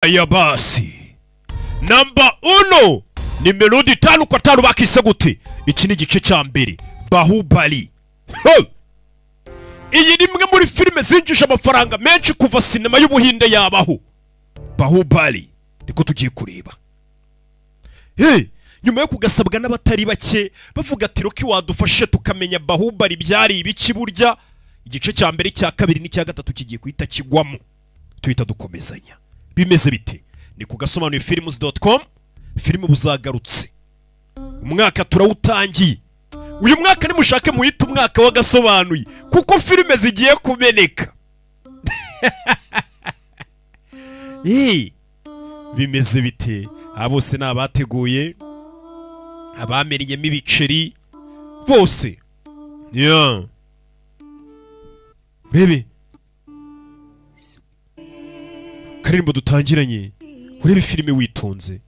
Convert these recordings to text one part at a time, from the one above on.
Aya basi, namba uno ni Melody tanu kwa tanu. Bakise gute? Iki ni igice cya mbere, Bahubali. Ho! Iyi ni imwe muri filime zinjije amafaranga menshi kuva sinema y'Ubuhinde yabaho. Bahubali niko tugiye kureba. Hey, nyuma yo kugasabwa n'abatari bake bavuga ati: "Rocky, wadufashe tukamenya Bahubali byari ibiki burya?" Igice cya mbere, icya kabiri n'icya gatatu kigiye guhita kigwamo, tuhita dukomezanya. Bimeze bite? Ni ku gasobanuye films.com. Filime buzagarutse, umwaka turawutangiye. Uyu mwaka nimushake muhite umwaka w'agasobanuye, kuko filime zigiye kumeneka. Eh, bimeze bite? Aba bose ni abateguye, abamenyemo ibiceri bose. Yeah. Urebe karirimbo dutangiranye, urebe filime witonze.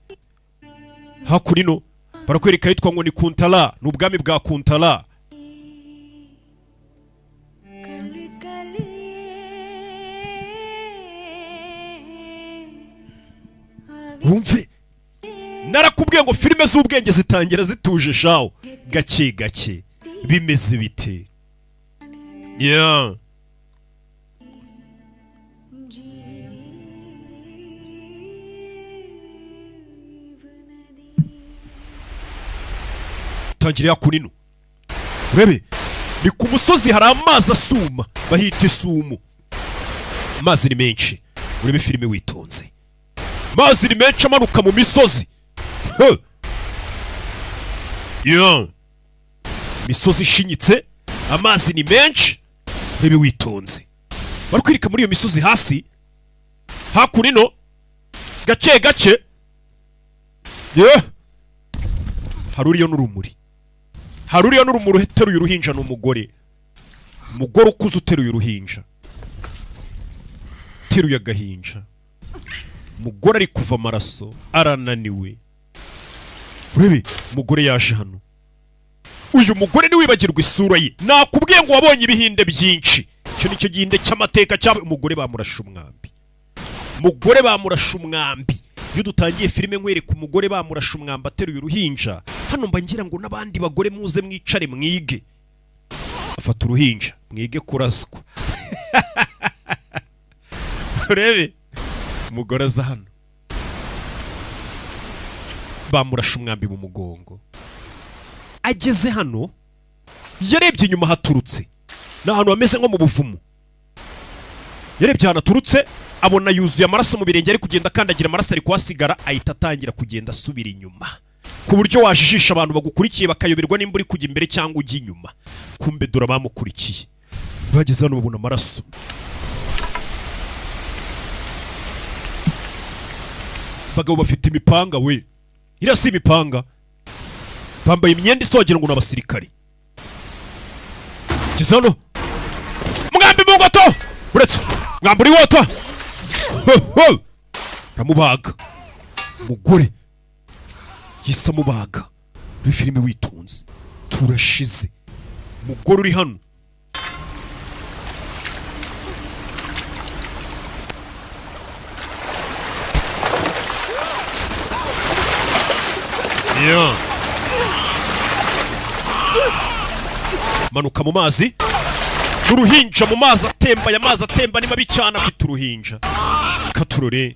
Hakurino barakwereka ahitwa ngo ni Kuntala, ni ubwami bwa Kuntala. Wumve, narakubwiye ngo filime z'ubwenge zitangira zituje shawo, gake gake. Bimeze bite? Yeah. Tangira yakunino, urebe ni ku musozi, hari amazi asuma, bahita isumo. Amazi ni menshi. Urebe filime witonze, amazi ni menshi amanuka mu misozi. Huh. Yeah. Imisozi ishinyitse, amazi ni menshi. Urebe witonze, bari kwirika muri iyo misozi hasi hakurino gake gake. Yeah. Hari uriyo n'urumuri, hari uriyo n'urumuri uteruye uruhinja. Ni umugore, umugore ukuze uteruye uruhinja, uteruye agahinja. Umugore ari kuva amaraso, arananiwe. Urebe umugore yaje hano. Uyu mugore ntiwibagirwe isura ye, nakubwiye ngo wabonye ibihinde byinshi. Icyo nicyo gihinde cy'amateka cyaba. Umugore bamurashe umwambi, umugore bamurashe umwambi. Iyo dutangiye filime nkwereka umugore bamurashe umwambi ateruye uruhinja hano, mba ngira ngo n'abandi bagore muze mwicare mwige. Afata uruhinja, mwige kuraswa. Urebe umugore aza hano, bamurashe umwambi mu mugongo. Ageze hano yarebye inyuma haturutse, ni ahantu hameze nko mu buvumo. Yarebye ahantu aturutse abona yuzuye amaraso mu birenge, ari kugenda akandagira amaraso ari kuhasigara. Ahita atangira kugenda asubira inyuma, ku buryo wajijisha abantu bagukurikiye bakayoberwa nimba uri kujya imbere cyangwa ujya inyuma. Kumbe dore abamukurikiye bageze hano babona amaraso. Abagabo bafite imipanga we, iriya si imipanga, bambaye imyenda isa wagira ngo ni abasirikari. Geze hano, mwambi mu ngoto, uretse mwambi uri wota. Ho, ho! Aramubaga, umugore yise amubaga. Muri filime witonze, turashize. Umugore uri hano Yeah. Manuka mu mazi n'uruhinja, mu mazi atemba. Aya mazi atemba ni mabi cyane. Afite uruhinja, katurore.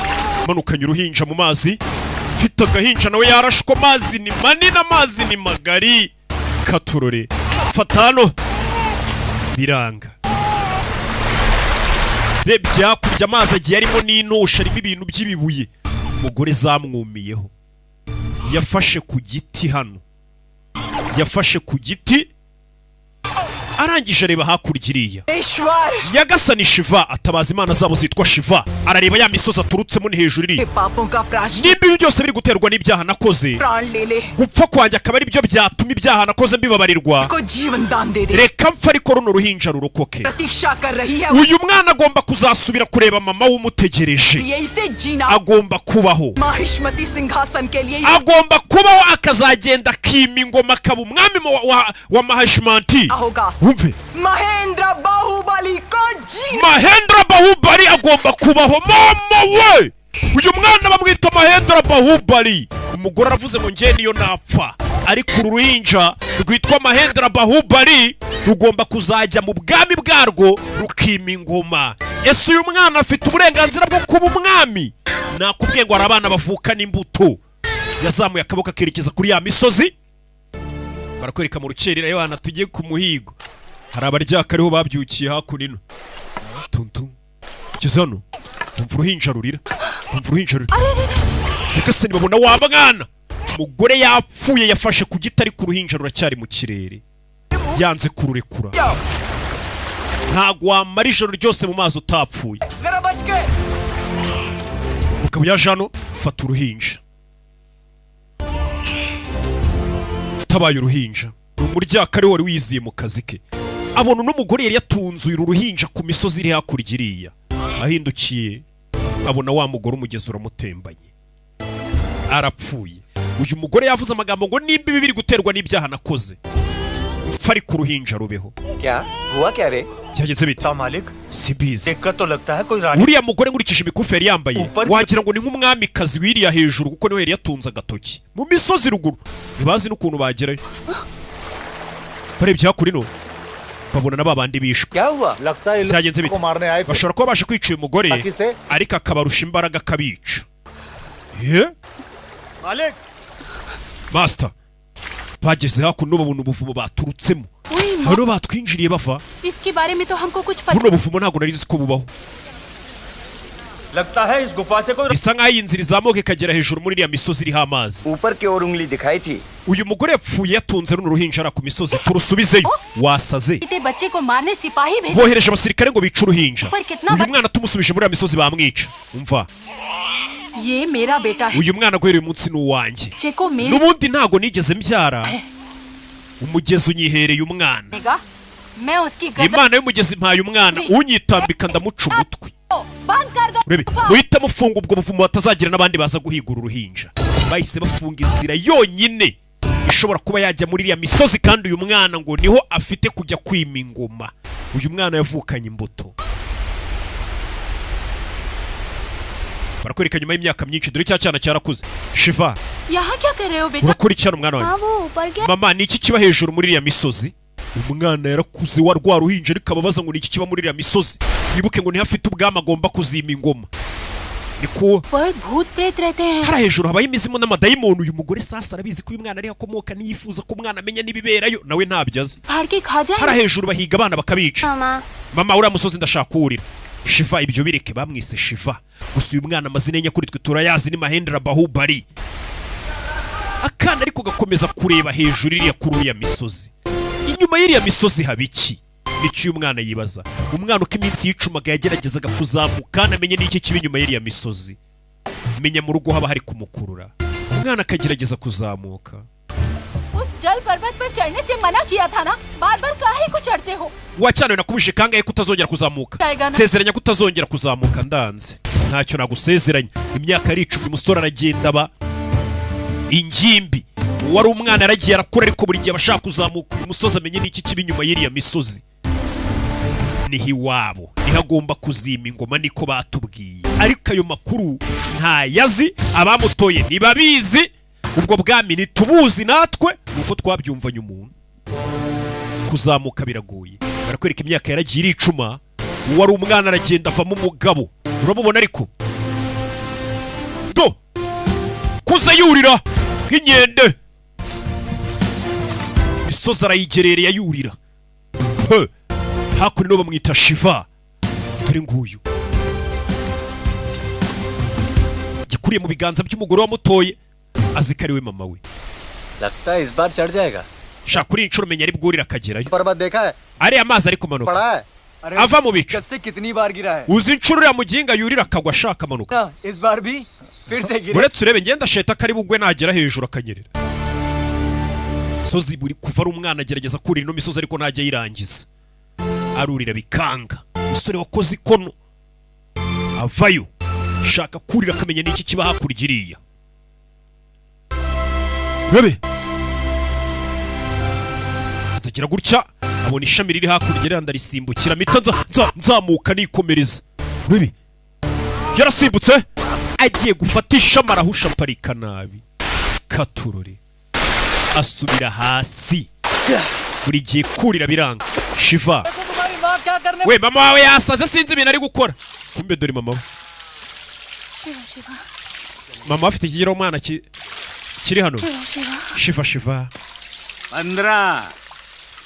Manukanye uruhinja mu mazi, afite agahinja nawe yarashwe. Amazi ni manini, amazi ni magari. Katurore, fata hano, biranga. Rebye hakurya, amazi agiye arimo n'intusha, arimo ibintu by'ibibuye. Umugore zamwumiyeho, yafashe ku giti hano, yafashe ku giti, arangije areba hakurya iriya. Ishwar! Nyagasani Shiva! Atabaza imana zabo zitwa Shiva. Arareba ya misozi aturutsemo ni hejuru iri. पापों का प्रायश्चित Nimba ibi byose biri guterwa n'ibyaha nakoze, प्राण ले ले। gupfa kwanjye akaba ari byo byatuma ibyaha nakoze mbibabarirwa, को जीवन दान दे दे। reka mpfa, ariko runo ruhinja rurokoke. प्रतीक्षा कर रही है। Uyu mwana agomba kuzasubira kureba mama wumutegereje. ये इसे जीना Agomba kubaho. Mahishmati सिंहासन के लिए Agomba kubaho, akazagenda akima ingoma, akaba umwami wa Mahashimati. होगा। Wumve. Mahendra Baahubali को जी Mahendra Bahubali agomba kubaho. Mama we, Uyu mwana bamwita Mahendra Bahubali. Umugore aravuze ngo njye niyo napfa, ariko uru ruhinja rwitwa Mahendra Bahubali rugomba kuzajya mu bwami bwarwo rukima ingoma. Ese uyu mwana afite uburenganzira bwo kuba umwami? Nakubwiye ngo hari abana bavukana imbuto. Yazamuye akaboko akerekeza kuri ya misozi, barakwereka mu rukerera. Yohana, tujye ku muhigo. Hari abaryaka ariho babyukiye hakuno ino. Tuntu kigeze hano, umva uruhinja rurira, umva uruhinja rurira. Reka se nibabona wa mwana. Umugore yapfuye, yafashe ku giti, ariko uruhinja ruracyari mu kirere, yanze kururekura. Ntabwo wamara ijoro ryose mu mazi utapfuye. जरा बच के. Umugabo yaje hano, fata uruhinja. Tabaye uruhinja. Ni umuryakari wari wiziye mu kazi ke, abona uno mugore yari yatunze uru ruhinja ku misozi iri hakurya iriya. Ahindukiye abona wa mugore, umugezi uramutembanye, arapfuye. Uyu mugore yavuze amagambo ngo nimba ibi biri guterwa n'ibyaha nakoze, mpfa ariko uruhinja rubeho. क्या हुआ क्या रे? Byagenze bite? मालिक. Simbizi. देखकर तो लगता है कोई रानी. Uriya mugore, nkurikije imikufi yari yambaye, Upar- wagira ngo ni nk'umwamikazi wiriya hejuru, kuko niwe yari yatunze agatoki mu misozi ruguru. Ntibazi n'ukuntu bagerayo. Barebye hakuno babona na ba bandi bishwe. क्या हुआ? लगता है इन Byagenze लोगों bite? को मारने आए थे. Bashobora kuba bashe kwica uyu mugore, Baki se? ariko akabarusha imbaraga akabica. Ye मालिक. Master, bageze hakuno babona ubuvumo baturutsemo. Hano batwinjiriye bava. इसके बारे में तो हमको कुछ पता Buno buvumo ntabwo nari nzi ko bubaho. लगता है इस गुफा से कोई Bisa nk'aho iyi nzira izamuka ikagera hejuru muri iriya misozi iriho amazi. ऊपर की ओर उंगली दिखाई थी. Uyu mugore yapfuye yatunze runo ruhinja ari ku misozi. Turusubizeyo, wasaze? थे बच्चे को मारने सिपाही भेज Bohereje abasirikare ngo bice uruhinja. Uyu mwana tumusubije muri iriya misozi bamwica. Umva, ये मेरा बेटा है. uyu mwana guhera uyu munsi ni uwanjye. बच्चे को मेरे N'ubundi ntago nigeze mbyara, umugezi unyihereye umwana. देगा. मैं उसकी गर्दन Imana y'umugezi impaye umwana, unyitambika ndamuca umutwe. बंद कर दो. Urebe, muhite mufunga ubwo buvumo, batazagira n'abandi baza guhigura uruhinja. Bahise bafunga inzira yonyine ishobora kuba yajya muri iriya misozi, kandi uyu mwana ngo niho afite kujya kwima ingoma. Uyu mwana yavukanye imbuto. Barakwereka nyuma y'imyaka myinshi, dore cya cyana cyarakuze. Shiva, यहाँ क्या कर रहे हो बेटा? urakora icyana mwana wanjye? हाँ, वो ऊपर क्या? Mama, ni iki kiba hejuru muri iriya misozi? Umwana yarakuze wa rwa ruhinja, ariko ababaza ngo ni iki kiba muri iriya misozi. Wibuke ngo niho afite ubwami, agomba kuzima ingoma. Niko पर भूत प्रेत रहते हैं. Hariya hejuru habaho imizimu n'amadayimoni. Uyu mugore sasa arabizi ko uyu mwana ariho akomoka, niyifuza ko umwana amenya n'ibiberayo, nawe ntabyo azi. फाड़ के खा जाए. Hariya hejuru bahiga abana bakabica. Mama. Mama, uriya musozi ndashaka kuwurira. Shiva, ibyo bireke. Bamwise Shiva gusa, uyu mwana amazina ye nyakuri twe turayazi, ni Mahendra Bahubali. Akana ariko gakomeza kureba hejuru iriya kuri uriya misozi. Inyuma y'iriya misozi haba iki? Nicyo uyu mwana yibaza. Umwana uko iminsi yicumaga yageragezaga kuzamuka anamenye n'iki kiba inyuma y'iriya misozi. Menya mu rugo haba hari kumukurura, umwana akagerageza kuzamuka. उस जल पर्वत पर चढ़ने से मना किया था ना, बार बार काहे को चढ़ते हो? Wacyane, nakubujije kangahe ko utazongera kuzamuka? Tayigana. Nsezeranya ko utazongera kuzamuka. Ndanze, ntacyo nagusezeranya. Imyaka aricuma, umusore aragenda aba ingimbi. Uwari umwana yaragiye arakura, ariko buri gihe aba ashaka kuzamuka uyu musozi amenye n'iki kiba inyuma y'iriya misozi. Niho iwabo, niho agomba kuzima ingoma, niko batubwiye, ariko ayo makuru ntayazi. Abamutoye ntibabizi, ubwo bwami ntitubuzi natwe, nuko twabyumvanye. Umuntu kuzamuka biragoye. Barakwereka imyaka yaragiye iricuma, uwari umwana aragenda avamo umugabo. Uramubona ariko do kuza yurira nk'inkende, imisozi arayigerereye yurira. He! Hakuno bamwita Shiva, dore nguyu gikuriye mu biganza by'umugore wamutoye, azi ko ari we mama we. लगता है इस बार चढ़ जाएगा. Shaka kuri iyi nshuro umenya ari bwurire akagerayo. पर्वत देखा है? Ariya mazi ari kumanuka पढ़ा है? ava mu bicu. से कितनी बार गिरा है? Uzi inshuro uriya muginga yurira akagwa ashaka amanuka? ना, इस बार भी फिर से गिरे. Uretse urebe, ngenda sheta ko ari bugwe nagera hejuru akanyerera. Misozi buri kuva ari umwana agerageza kurira ino misozi, ariko ntajya ayirangiza, arurira bikanga. Umusore wakoze ikono avayo shaka kurira akamenya n'iki kiba hakurya iriya. Urebe, nzagira gutya abona ishami riri hakurya iriya, ndarisimbukira mpita nza nza nzamuka nikomereza. Urebe, yarasimbutse. Agiye gufata ishami arahusha, aparika nabi. Katurore asubira hasi, buri gihe kurira biranga. Shiva तुम्हारी माँ क्या करने we, mama wawe yasaze, sinzi ibintu ari gukora. Kumbe dore mama we. Shiva Shiva. Mama afite ikigirwamana kiri hano. Shiva. Shiva, Shiva. 15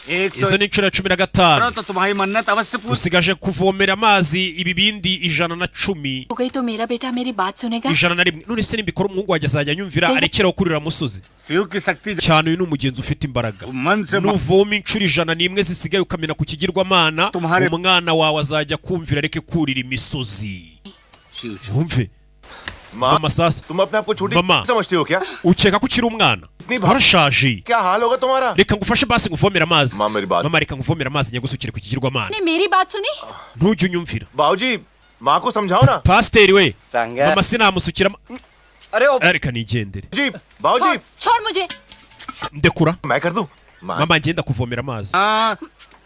एक सौ Izo ni inshuro ya 15. तो तुम्हारी मन्नत अवश्य पूरी Usigaje kuvomera amazi ibibindi 110. हो गई तो मेरा बेटा मेरी बात सुनेगा। 101. None se nimbikora umuhungu wanjye azajya anyumvira, arekeraho kurira musozi? Shiv की शक्ति Cyane, uyu ni umugenzi ufite imbaraga. मन से Nuvoma inshuro 101 zisigaye ukamena ku kigirwamana, Tumhare- umwana wawe azajya kumvira, areke kurira imisozi. Shiv Wumve. माँ Mama, sasa तुम अपने आप को छोटी Mama. समझती हो क्या? Ukeka ko ukiri umwana? Warashaje. क्या हाल होगा तुम्हारा? Reka ngufashe basi nguvomere amazi. Mama, मेरी बात- Mama, reka nguvomere amazi nyagusukire ku kigirwamana. ने मेरी बात सुनी? Ntujye unyumvira. बाबूजी, माँ को समझाओ ना। Pasiteri we. संगा Mama, sinamusukira अरे ओ reka nigendere. जी, बाबूजी। छोड़ मुझे। Ndekura. मैं कर दूं माँ? Mama, ngenda kuvomera amazi. हाँ,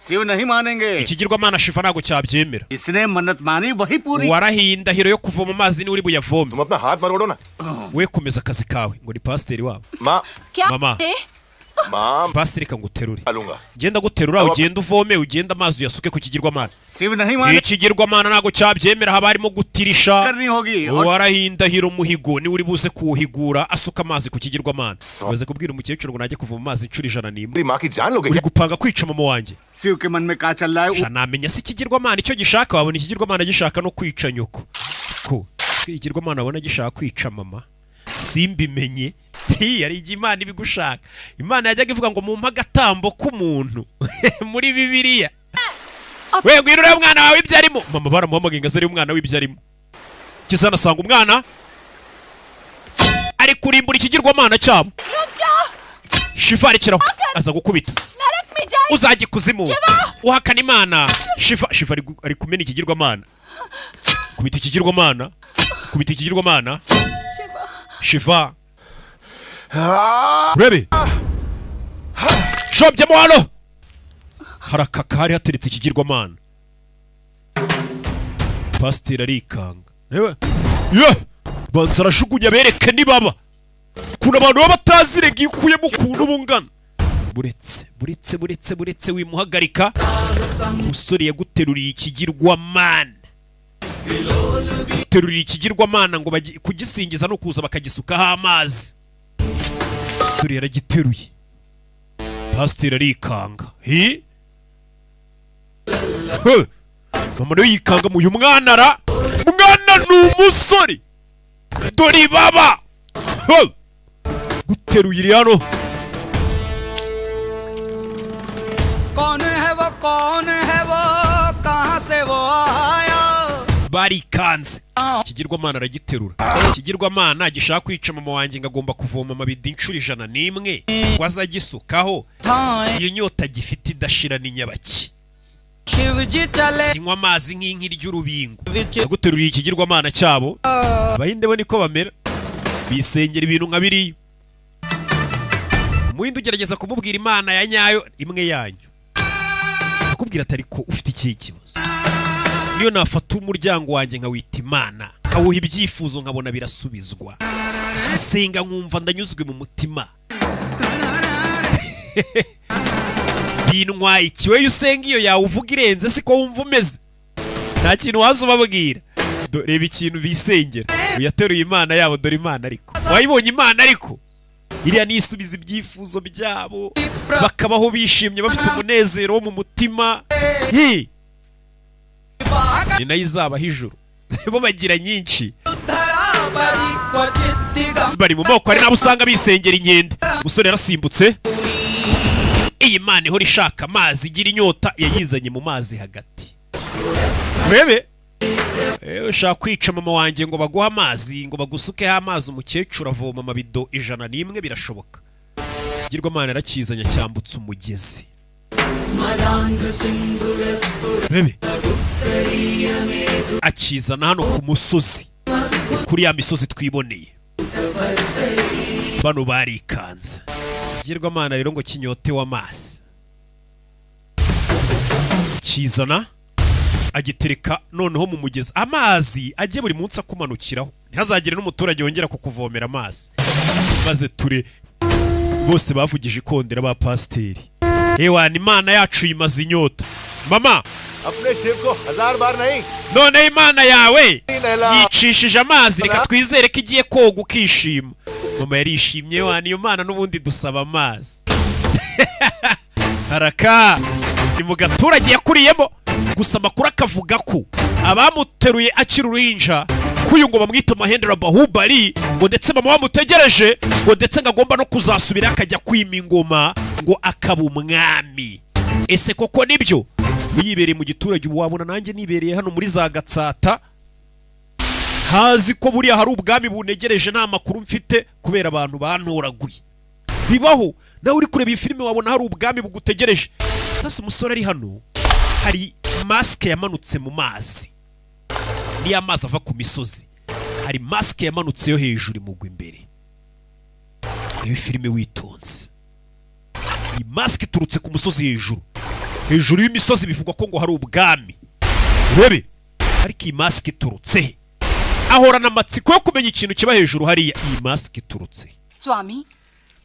शिव नहीं मानेंगे। Ikigirwamana Shiva ntabwo cyabyemera. जिसने मन्नत मानी वही पूरी Warahiye indahiro yo kuvoma amazi niwe uri buyavome. तुम अपना हाथ मरोड़ो ना। We, komeza akazi kawe. Ngo ni pasiteri wabo. माँ। क्या Mama. रे? माँ। Basi reka nguterure. डालूंगा। Genda guterura, ugenda uvome, ugenda amazi uyasuke ku kigirwamana. Shiv नहीं माने Ikigirwamana ntabwo cyabyemera, haba harimo gutirisha. करनी होगी और Uwarahiye indahiro umuhigo niwe uri buze kuwuhigura, asuka amazi ku kigirwamana. Umaze kubwira umukecuru ngo najye kuvoma amazi inshuro 101. मेरी माँ की जान लोगे Uri क्या? Gupanga kwica mama wanjye. Shiv के मन में क्या चल रहा है? Sha, namenya se ikigirwamana icyo gishaka? Wabona ikigirwamana gishaka no kwica nyoko, ko ikigirwamana wabona gishaka kwica mama simbimenye. Hari igihe Imana ibigushaka. Imana yajyaga ivuga ngo mumpe agatambo k'umuntu muri Bibiliya. We, ngwino urebe umwana wawe ibyo arimo. Mama baramuhamagaye ngo aze arebe umwana w'ibyo arimo. Kizanasanga umwana ari kurimbura ikigirwamana cyabo. Shiva, rekeraho! Aza gukubita. नरक में जाए। Uzajya ikuzimu uhakana Imana. Shiva, Shiva ari kumena ikigirwamana. Kubita ikigirwamana, kubita ikigirwamana. Shiva. Shiva, urebe shobyemo hano harakaka, hari hateretse ikigirwamana. Pasiteri arikanga. Reba ye, banza arajugunya bereke nibaba ukuntu abantu baba batazi rega iyo ukuyemo ukuntu bungana. Buretse, buretse, buretse, buretse, wimuhagarika. Umusore yaguteruriye ikigirwamana, teruriye ikigirwamana ngo kugisingiza no kuza bakagisukaho amazi. Umusore yaragiteruye, pasiteri arikanga. Hi. He! Mama nawe yikanga mu uyu mwana ara mwana ni umusore, dore ibaba. He! Guteruye iri hano. कौन है वो, कौन है वो, कहाँ से वो आया? Barikanze, ikigirwamana aragiterura. Ikigirwamana gishaka kwica mama wanjye ngo agomba kuvoma amabido inshuro 101 ngo aze agisukaho. Iyo nyota gifite idashira ni nyabaki? Shiv जी चले Kinywa amazi nk'inka ry'urubingo. Aguteruriye ikigirwamana cyabo. Abahinde bo niko bamera, bisengera ibintu nka biriya. Umuhinde ugerageza kumubwira Imana ya nyayo imwe yanyu, akubwira ati: "Ariko ufite ikihe kibazo? Niyo nafata umuryango wanjye nkawita Imana, nkawuha ibyifuzo, nkabona birasubizwa, nsenga nkumva ndanyuzwe mu mutima, bintwaye iki? Weyo usenga iyo yawe uvuga irenze, siko wumva umeze?" Nta kintu waza ubabwira. Reba ikintu bisengera. Uyateruye Imana yabo, dore Imana. Ariko wayibonye Imana, ariko iriya niyo isubiza ibyifuzo byabo, bakabaho bishimye, bafite umunezero wo mu mutima. Hi! Ni nayo izabaho ijuru. Bo bagira nyinshi, bari mu moko. Hari n'abo usanga bisengera inkende. Umusore yarasimbutse. Iyi Mana ihora ishaka amazi, igira inyota, yayizanye mu mazi hagati. Urebe. Ushaka kwica mama wanjye ngo baguhe amazi, ngo bagusukeho amazi. Umukecuru avoma amabido 101, birashoboka. Ikigirwamana yarakizanye, cyambutse umugezi. Urebe, akizana hano ku musozi. Ni kuri ya misozi twiboneye. Bano barikanze. Ikigirwamana rero ngo kinyotewe amazi, kizana agitereka noneho mu mugezi, amazi ajye buri munsi akumanukiraho. Ntihazagire n'umuturage wongera kukuvomera amazi. Maze ture bose bavugije ikondera ba pasiteri. Ewana, Imana yacu yimaze inyota mama. अपने शिव को हजार बार नहीं Noneho Imana yawe nahla yicishije amazi, reka twizere ko igiye koga ukishima. Mama yarishimye. Wana, iyo mana n'ubundi dusaba amazi. Haraka ni mu gaturage yakuriyemo, gusa amakuru akavuga ko abamuteruye akiri uruhinja, ko uyu ngo bamwita Mahendra Bahubali, ngo ndetse mama bamutegereje, ngo ndetse ngo agomba no kuzasubira akajya kwima ingoma, ngo akaba umwami. Ese koko nibyo? Yibereye mu giturage, ubu wabona nanjye nibereye hano muri za Gatsata, ntazi ko buriya hari ubwami bunegereje, nta makuru mfite kubera abantu bantoraguye. Bibaho, nawe uri kureba iyi filime wabona hari ubwami bugutegereje. Sasa umusore ari hano, hari masike yamanutse mu mazi. Niyo amazi ava ku misozi, hari masike yamanutse yo hejuru imugwa imbere. Reba filime witonze. Iyi masike iturutse ku musozi hejuru, hejuru y'imisozi bivugwa ko ngo hari ubwami. Urebe, ariko iyi masike iturutse he? Ahorana amatsiko yo kumenya ikintu kiba hejuru hariya. Iyi masike iturutse he? स्वामी,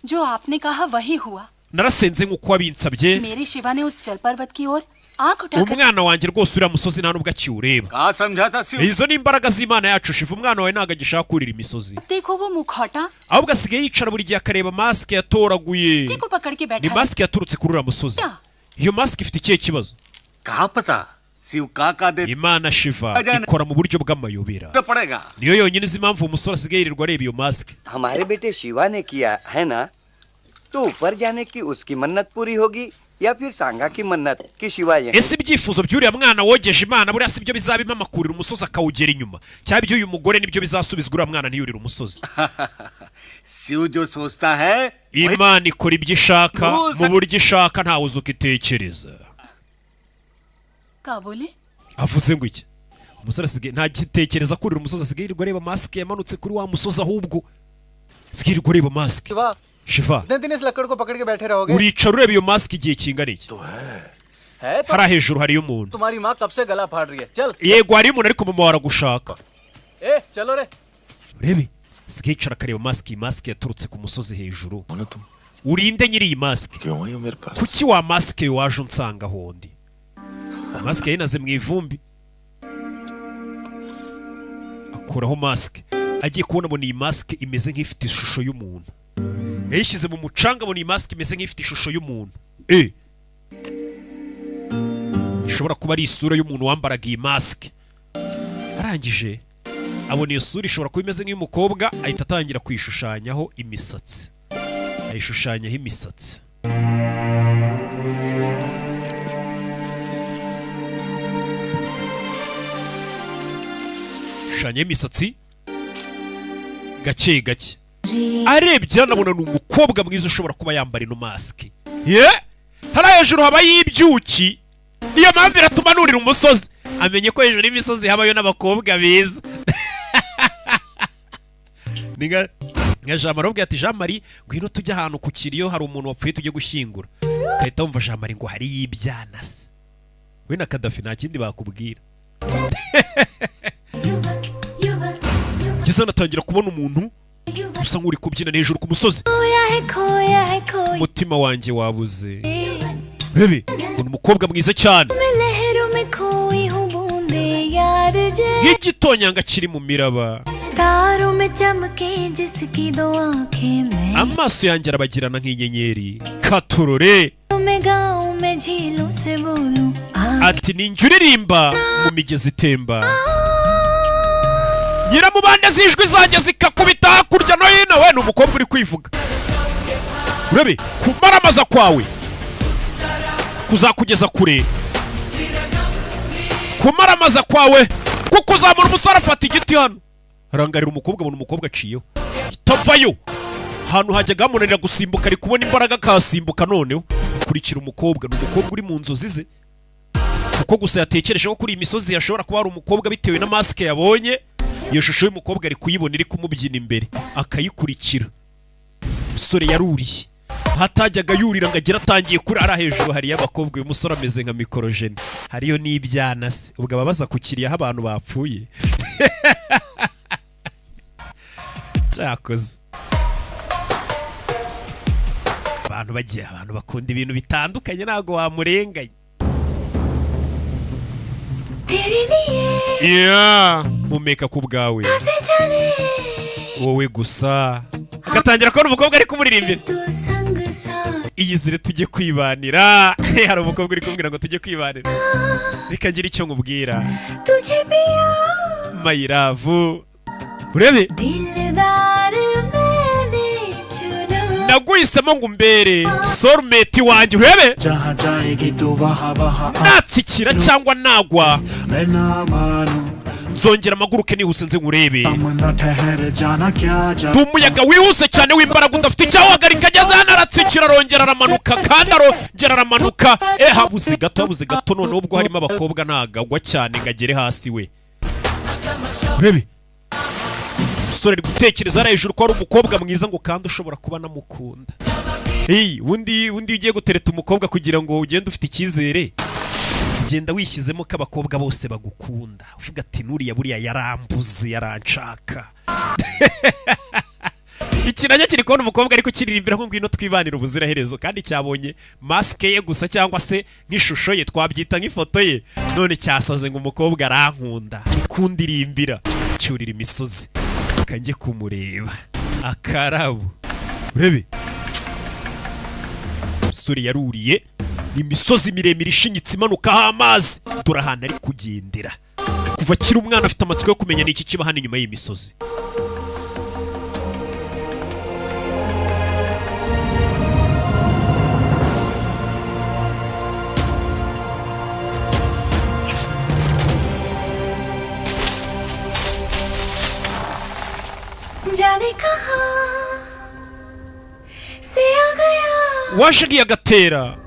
जो आपने कहा वही हुआ। Narasenze nk'uko wabinsabye. मेरे शिवा ने उस जल पर्वत की ओर आंख उठाकर Umwana wanjye rwose uriya musozi nta nubwo akiwureba. कहा समझा था Shiv Izo ni imbaraga z'Imana yacu Shiva. Umwana wawe ntabwo agishaka kurira imisozi, देखो, वो मुखौटा ahubwo asigaye yicara buri gihe akareba masike yatoraguye. को पकड़ के Ni बैठा है। masike yaturutse kuri uriya musozi. Iyo masike ifite ikihe kibazo? कहा पता शिव का का दे Imana Shiva ikora mu buryo bw'amayobera. तो पड़ेगा। Niyo yonyine izi impamvu uwo musore asigaye yirirwa areba iyo masike. हमारे बेटे शिवा ने किया है ना, तो ऊपर जाने की उसकी मन्नत पूरी होगी या फिर सांगा की मन्नत कि शिवा यहीं Ese ibyifuzo by'uriya mwana wogeje Imana buriya si byo bizaba impamakurira umusozi akawugera inyuma, cyangwa iby'uyu mugore nibyo bizasubizwa uriya mwana ntiyurire umusozi? Shiv जो सोचता है वही Imana ikora ibyo ishaka mu buryo ishaka, ntawe uzi uko itekereza. का बोले? Avuze ngo iki? Umusore asigaye ntagitekereza kurira umusozi, asigaye yirirwa areba masike yamanutse kuri wa musozi, ahubwo asigaye yirirwa areba masike. Shiva, Shiva, कितने दिन इस लकड़ को पकड़ के बैठे रहोगे? Uricara ureba iyo masike igihe kingana iki? है तो Hariya hejuru hariyo umuntu. तुम्हारी माँ कब से गला फाड़ रही है। चल। Yego, hariyo umuntu, ariko mama waragushaka. ए चलो रे। Urebe, asigaye yicara akareba masike. Iyi masike yaturutse ku musozi hejuru. कौन हो तुम? Urinde nyiri iyi masike? क्यों आई हो मेरे पास? Kuki wa masike waje unsanga hondi? Masike yinaze mu ivumbi, akuraho masike, agiye kubona abona iyi masike imeze nk'ifite ishusho y'umuntu. Yayishyize mu mucanga, abona iyi masike imeze nk'ifite ishusho y'umuntu. Ishobora kuba ari isura y'umuntu wambaraga iyi masike. Arangije abona iyo sura ishobora kuba imeze nk'iy'umukobwa, ahita atangira kuyishushanyaho imisatsi, ayishushanyaho imisatsi. Shushanya imisatsi gake gake. Arebye anabona ni umukobwa mwiza ushobora kuba yambara ino masike ye. Hariya hejuru habayo ibyuki, niyo mpamvu iratuma nurira umusozi. Amenye ko hejuru y'imisozi habayo n'abakobwa beza. Ni nka Jean Marie ubwe ati: "Jean Marie, ngwino tujye ahantu ku kiriyo, hari umuntu wapfuye tujye gushyingura." Ugahita wumva Jean Marie ngo hariyo ibyana se. We na Kadafi nta kindi bakubwira. Ngeze anatangira kubona umuntu usa nk'uri kubyina hejuru ku musozi. Umutima wanjye wabuze bebe, ubona umukobwa mwiza cyane nk'igitonyanga kiri mu miraba. तारों में चमके जिसकी दो आंखें मैं Amaso yanjye arabagirana nk'inyenyeri katurore. मैं गाँव में झीलों से बोलूं आ Ati ni njye uririmba mu migezi itemba, nyiramubande z'ijwi zanjye zikakubita hakurya no hino. We ni umukobwa uri kwivuga. Urabe, kumaramaza kwawe kuzakugeza kure, kumaramaza kwawe kuko uzamura. Umusore afata igiti hano, arangarira umukobwa, abona umukobwa aciyeho itavayo. Ahantu hajyaga hamunanira gusimbuka, ari kubona imbaraga akahasimbuka. Noneho akurikira umukobwa. Ni umukobwa uri mu nzozi ze, kuko gusa yatekereje ko kuri iyi misozi hashobora kuba hari umukobwa bitewe na masike yabonye. Iyo shusho y'umukobwa ari kuyibona iri kumubyina imbere, akayikurikira. Umusore yaruriye ahatajyaga yurira ngo agere atangiye kuri ari hejuru hariyo abakobwa. Uyu musore ameze nka mikorojene, hariyo n'ibyana se. Ubwo ababaza ku kiriyo aho abantu bapfuye. Cyakoze abantu bagiye, abantu bakunda ibintu bitandukanye, ntabwo wamurenganya. तेरे लिए Yeah, mpumeka ku bwawe, से चले wowe gusa. Agatangira kubona umukobwa ari kumuririmbira. तू संग साथ Iyizire tujye kwibanira. Hari umukobwa uri kumbwira ngo tujye kwibanira. Reka ngire icyo nkubwira. तुझे पिया My love, urebe. दिलदार मैंने चुना Naguhisemo ngo umbere soulmate wanjye, urebe. जहाँ जाएगी तू वहाँ वहाँ Natsikira cyangwa nagwa, मैं ना मानूं nzongera amaguruke nihuse nze nkurebe. न ठहर जाना क्या जा Ndi umuyaga wihuse cyane w'imbaraga udafite icyawahagarika. Ageze hano aratsikira, arongera aramanuka, kandi arongera aramanuka. Habuze gato, habuze gato. Noneho ubwo harimo abakobwa, ntagagwa cyane ngo agere hasi we. Urebe, umusore ari gutekereza hariya hejuru ko ari umukobwa mwiza, ngo kandi ushobora kuba anamukunda. Hey, ubundi iyo ugiye gutereta umukobwa, kugira ngo ugende ufite icyizere, genda wishyizemo ko abakobwa bose bagukunda, uvuga ati: "Nuriya buriya yarambuze, yaranshaka." Iki nacyo kiri kubona umukobwa ariko kiririmbira ngo ngwino twibanire ubuziraherezo, kandi cyabonye masike ye gusa, cyangwa se nk'ishusho ye, twabyita nk'ifoto ye. None cyasaze ngo umukobwa arankunda, ari kundirimbira. Cyurira imisozi, kanjye kumureba akarabo. Urebe, umusore yaruriye, ni imisozi miremire ishinyitse imanukaho amazi. Dore ahantu ari kugendera. Kuva akiri umwana afite amatsiko yo kumenya ni iki kiba hano inyuma y'iyi misozi. जाने कहाँ से आ गया Waje agatera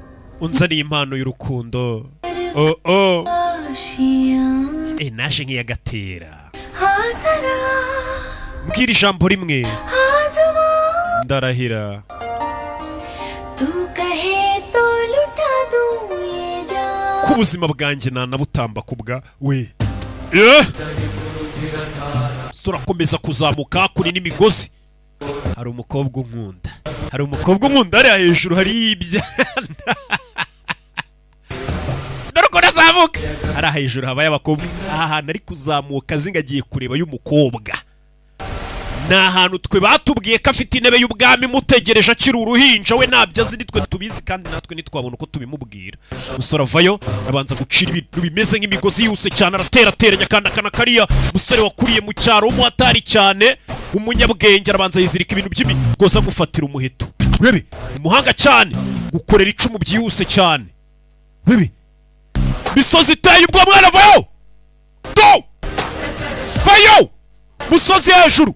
unzaniye impano y'urukundo, oh oh. आशियाँ Naje nk'iyagatera. हाँ जरा Mbwira ijambo rimwe. आजमा Ndarahira. तू कहे तो लुटा दूँ ये जान Ko ubuzima bwanjye nanabutamba ku bwa we. Turakomeza kuzamuka kuri n'imigozi. Hari umukobwa unkunda, hari umukobwa unkunda hariya hejuru, hari ibyana. Dore ukuntu azamuka hariya hejuru, habaye abakobwa. Aha hantu ari kuzamuka azingagiye kureba y'umukobwa, ni ahantu twe batubwiye ko afite intebe y'ubwami mutegereje akiri uruhinja. We ntabyo azi, nitwe tubizi, kandi natwe ntitwabona uko tubimubwira. Umusore avayo, abanza gucira ibintu bimeze nk'imigozi yihuse cyane, araterateranya akanda akana kariya. Umusore wakuriye mu cyaro w'umuhatari cyane, umunyabwenge, arabanza yizirika ibintu by'imigozi, agufatira umuheto. Urebe, umuhanga cyane gukorera icumu byihuse cyane. Urebe misozi iteye ubwo, mwana vayo do vayo musozi hejuru.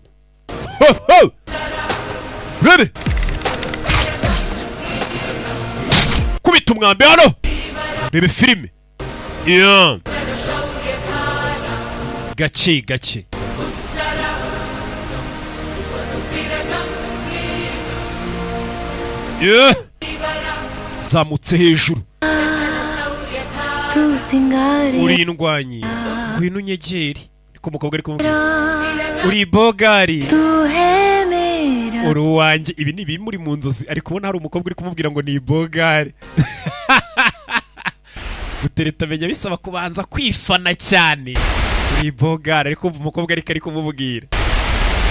Ho, ho! Urebe, kubita umwambi hano. Rebe filime. Yeah. Gake gake. Yeah. Zamutse hejuru. तू सिंगार Uri indwanyi, ngwino unyegere, niko umukobwa ari kumubwira. Uri bogari. तू है मेरा Uri uwanjye. Ibi ni ibimuri mu nzozi, ari kubona hari umukobwa uri kumubwira ngo ni ibogari. Gutereta amenya bisaba kubanza kwifana cyane. Uri ibogari, ari kumva umukobwa ariko ari kumubwira.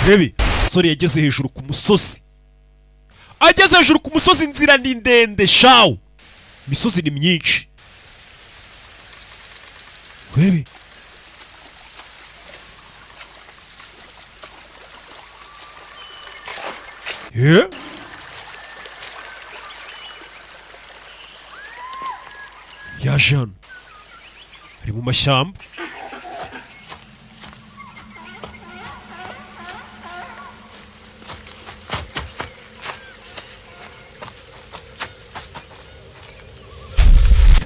Rebe, umusore yageze hejuru ku musozi. Ageze hejuru ku musozi, inzira ni ndende shawu, imisozi ni myinshi. Rebe. Yeah. Yaje hano ari mu mashyamba.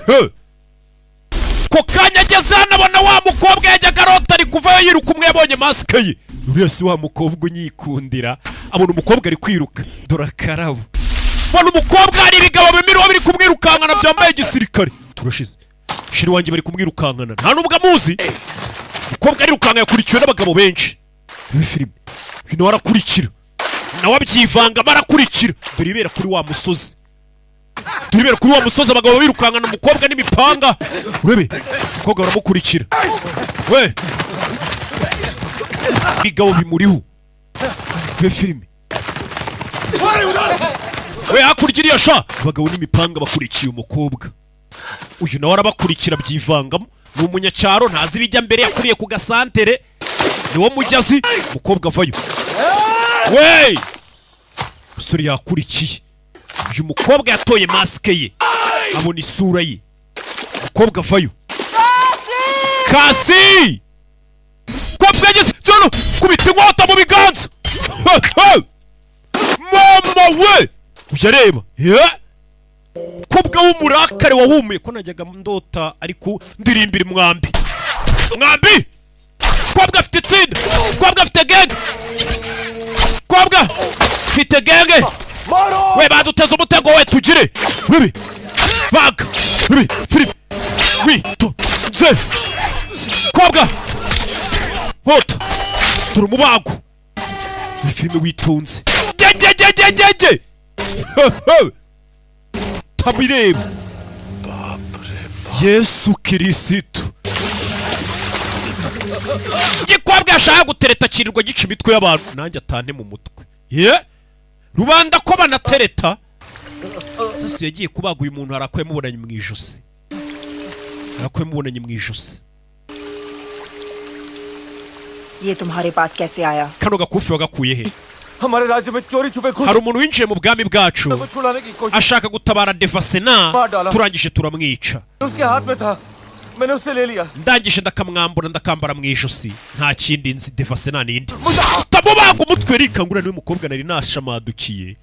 He! Ko kanya ageze hano, abona wa mukobwa yajyaga arota ari kuvayo yiruka. Umwe yabonye masike ye, uriya si wa mukobwa unyikundira? Abona umukobwa ari kwiruka. Dore akarabo. Mbona umukobwa, hari ibigabo bimiriho biri kumwirukankana byambaye igisirikare. Turashize, shiri wanjye, bari kumwirukankana, nta nubwo amuzi. Umukobwa arirukanka, yakurikiwe n'abagabo benshi. Reba filime. Uyu nawe arakurikira, nawe abyivangamo, arakurikira. Dore ibera kuri wa musozi, dore ibera kuri wa musozi. Abagabo birukankana umukobwa n'imipanga. Urebe umukobwa, baramukurikira we, bigabo bimuriho we. Filime we, hakurya iriya sha, abagabo n'imipanga bakurikiye umukobwa. Uyu nawe arabakurikira, abyivangamo. Ni umunyacyaro, ntazi ibijya mbere, yakuriye ku gasantere, niwo mujyi azi. Umukobwa avayo we, umusore yakurikiye. Uyu mukobwa yatoye masike ye, abona isura ye. Umukobwa avayo kasi kobwa yageze hano, kubita inkota mu biganza. Mama we, ujya areba ye kobwa w'umurakare wahumuye ko najyaga ndota, ariko ndirimbira umwambi mwambi. Kobwa afite itsinda, kobwa afite gang, kobwa afite gang we. Baduteze umutego we, tugire bibi baga bibi filipe witonze. Kobwa nkota, turi umubago. Iyi filime witonze gegegegegege tabireba. Yesu Kirisitu, igikobwa yashaka gutereta kirirwa gica imitwe y'abantu, nanjye atante mu mutwe ye rubanda ko banatereta. Sasu yagiye kubaga uyu muntu, hari ako yamubonanye mu ijosi, hari ako yamubonanye mu ijosi. ये तुम्हारे पास कैसे आया? Kano gakufi wagakuye he? हमारे राज्य में चोरी छुपे घुस Hari umuntu winjiye mu bwami bwacu को छुड़ाने की कोशिश ashaka gutabara Devasena, turangije turamwica. उसके हाथ में था, मैंने उससे ले लिया। Ndangije ndakamwambura, ndakambara mu ijosi. Nta kindi nzi. Devasena ninde? Tamubaga umutwe rikangura. Niwe mukobwa nari nashamadukiye.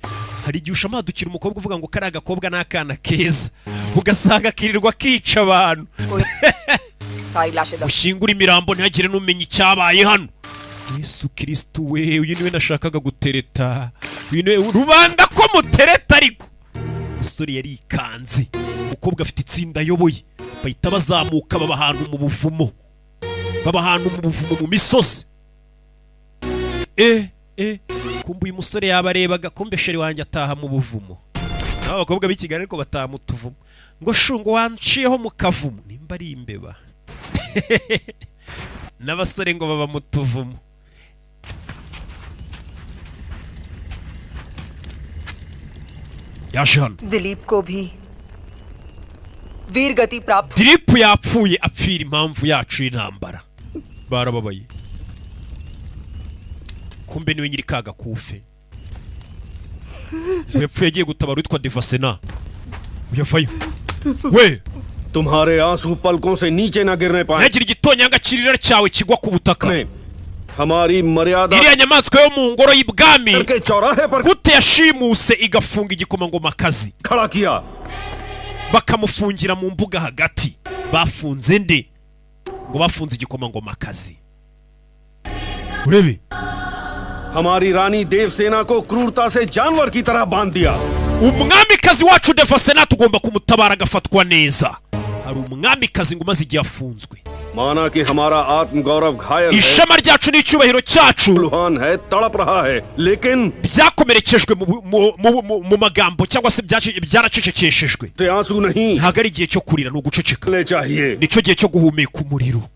Hari igihe ushamadukira umukobwa uvuga ngo kariya gakobwa ni akana keza, ugasanga kirirwa kica abantu. सारी लाशें दफन Ushyingure imirambo, ntihagire n'umenya icyabaye hano. Yesu Kirisitu we, uyu niwe nashakaga gutereta, uyu niwe rubanda ko mutereta. Ariko umusore yarikanze. Umukobwa afite itsinda ayoboye, bahita bazamuka, baba ahantu mu buvumo, baba ahantu mu buvumo mu misozi. E e, kumbe uyu musore yabarebaga. Kumbe chéri wanjye ataha mu buvumo. Naho abakobwa b'i Kigali ariko bataha mu tuvumo, ngo shungo wanciyeho mu kavumo, nimba ari imbeba. N'abasore ngo baba mu tuvumo. Yaje hano. Dilip को भी वीर गति प्राप्त Diripu yapfuye, apfira impamvu yacu y'intambara. Barababaye. Kumbe niwe nyiri ka gakufe. Yapfuye agiye gutabara witwa Devasena. Uyavayo we. तुम्हारे आंसू पलकों से नीचे न गिरने पाए। Ntihagire igitonyanga kirira cyawe kigwa ku butaka. हमारी मर्यादा Iriya nyamaswa yo mu ngoro y'ibwami के चौराहे पर gute yashimuse igafunga igikomangomakazi, खड़ा किया। Bakamufungira mu mbuga hagati? Bafunze nde? Ngo bafunze igikomangomakazi, urebe. हमारी रानी देवसेना को क्रूरता से जानवर की तरह बांध दिया। Umwamikazi wacu Devasena tugomba kumutabara agafatwa neza. Hari umwamikazi ngo umaze igihe afunzwe. माना कि हमारा आत्मगौरव घायल है, Ishema ryacu n'icyubahiro cyacu Luhan है, तड़प रहा है, लेकिन byakomerekejwe mu magambo cyangwa se byaracecekeshejwe. से आंसू नहीं Ntabwo ari igihe cyo kurira, ni uguceceka. ले चाहिए। Nicyo gihe cyo guhumeka umuriro.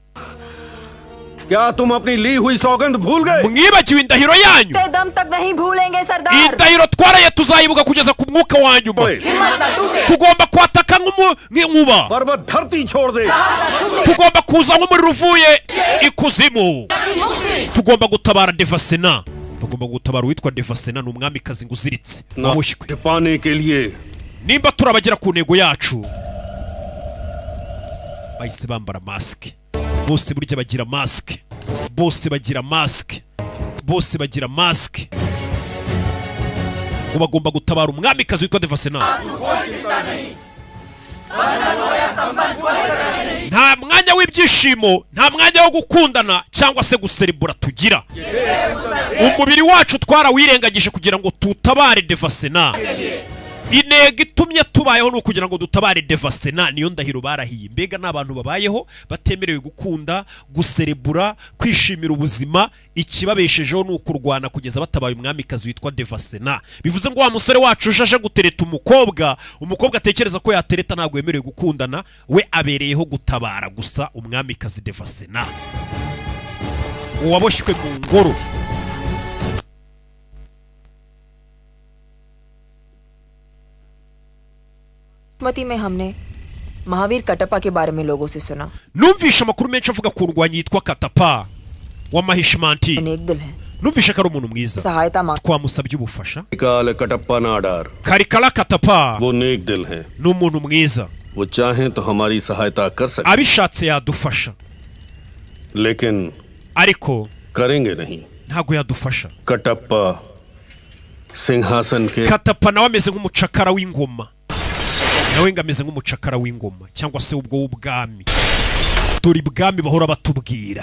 क्या तुम अपनी ली हुई सौगंध भूल गए? Mwibagiwe indahiro yanyu? दम तक नहीं भूलेंगे सरदार। Indahiro twaraye tuzayibuka kugeza ku mwuka wa nyuma. हिम्मत न टूटे। Tugomba kwataka nk'inkuba. पर्वत धरती छोड़ दे। Tugomba kuza nk'umuriro uvuye ikuzimu. की मुक्ति Tugomba gutabara Devasena, bagomba gutabara uwitwa Devasena. Ni umwamikazi ngo uziritse, waboshywe. पाने के लिए Nimba turabagera ku ntego yacu, bahise bambara masike bose. Burya bagira masike bose, bagira masike bose, bagira masike ngo bagomba gutabara umwamikazi witwa Devasena. Nta mwanya w'ibyishimo, nta mwanya wo gukundana cyangwa se guserebura tugira. Umubiri wacu twarawirengagije kugira ngo tutabare Devasena. Intego itumye tubayeho ni ukugira ngo dutabare Devasena. Niyo ndahiro barahiye. Mbega ni abantu babayeho batemerewe gukunda, guserebura, kwishimira ubuzima. Ikibabeshejeho ni ukurwana kugeza batabaye umwamikazi witwa Devasena. Bivuze ngo wa musore wacu uje aje gutereta umukobwa, umukobwa atekereza ko yatereta, ntabwo yemerewe gukundana. We abereyeho gutabara gusa umwamikazi Devasena uwaboshywe mu ngoro. मती में हमने महावीर कटप्पा के बारे में लोगों से सुना। Numvishe amakuru menshi avuga ku ndwanyi yitwa Katapa wa Mahishmanti. नेक दिल है। Numvishe ko ari umuntu mwiza. सहायता मांग Twamusabye ubufasha. काल Kattappa Nadar. Karikara Katapa वो नेक दिल हैं। Ni umuntu mwiza. वो चाहें तो हमारी सहायता कर सकते, Abishatse yadufasha. लेकिन Ariko करेंगे नहीं। Ntabwo yadufasha. Kattappa सिंहासन के Katapa nawe ameze nk'umucakara w'ingoma, nawe ngo ameze nk'umucakara w'ingoma cyangwa se ubwo w'ubwami. Dore ibwami bahora batubwira.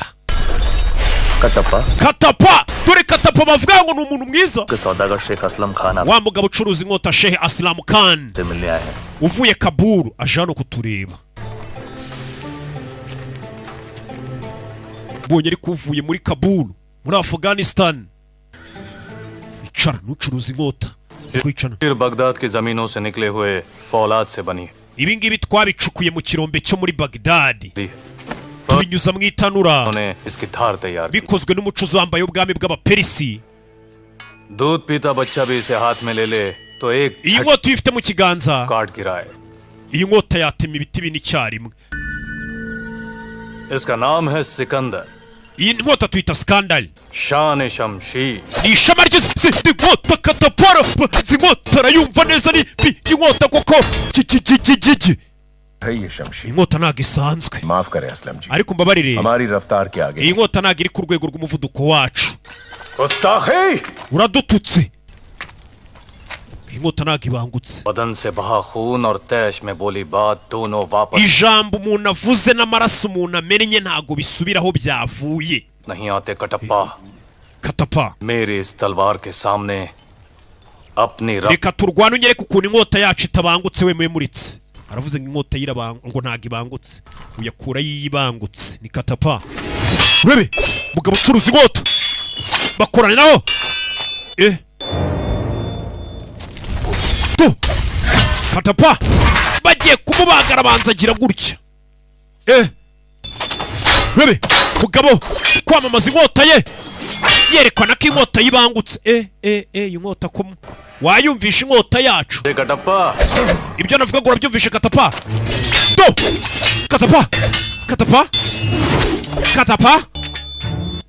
Kattappa. Katapa, dore Katapa bavuga ngo ni umuntu mwiza. के सौदागर शेख असलम Khan Wa mugabo ucuruza inkota Shehe Asilamu Khan आपसे मिलने आए हैं। Uvuye Kaburu aje hano kutureba. Mbonye ariko uvuye muri Kaburu muri Afghanistan. Icara ntucuruza inkota zikwicara. फिर बगदाद की जमीनों से निकले हुए फौलाद से बनी Ibi ngibi twabicukuye mu kirombe cyo muri Bagdad, tubinyuza mu itanura, उन्होंने इसकी धार तैयार की। Bikozwe n'umucuzi wambaye ubwami bw'Abaperisi. दूध पीता बच्चा भी इसे हाथ में ले ले तो एक Iyi nkota iyo uyifite mu kiganza, काट गिराए। Iyi nkota yatema ibiti bine icyarimwe. इसका नाम है Sikandar. Iyi nkota tuyita Sikandari. शान शमशीर। Ni ishema ry'isi inkota Katapara. Izi nkota arayumva neza, ni iyi nkota koko ki है ये शमशीर। Inkota ntabwo isanzwe. माफ करें असलम जी। Ariko mbabarire, हमारी रफ्तार के आगे iyi nkota ntabwo iri ku rwego rw'umuvuduko wacu. गुस्ताखी। Uradututse. Iyi nkota ntabwo ibangutse. बदन से बहा खून और तैश में बोली बात दोनों वापस Ijambo umuntu avuze n'amaraso umuntu amennye ntabwo bisubira aho byavuye. नहीं आते कटप्पा। Katapa, मेरी इस तलवार के सामने अपनी rough reka turwane unyereke ukuntu inkota yacu itabangutse. We muritse aravuze ngo inkota ngo ntabwo ibangutse, uyakura yiyibangutse. Ni Katapa, urebe mugabo ucuruza inkota bakorana naho eh tu Katapa bagiye kumubaga, arabanza agira gutya eh. Urebe mugabo kwamamaza inkota ye, yerekana ko inkota yibangutse eh eh eh. Iyi nkota ko wayumvisha inkota yacu? Kattappa. Ibyo navuga ngo urabyumvishe Katapa? Do Katapa, Katapa, Katapa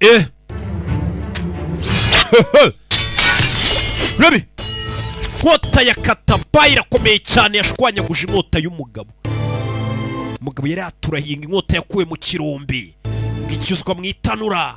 eh. Rabi, inkota ya Katapa irakomeye cyane, yashwanyaguje inkota y'umugabo. Umugabo yari yaturahiye ngo inkota yakuwe mu kirombe, ngo icyuzwa mu itanura.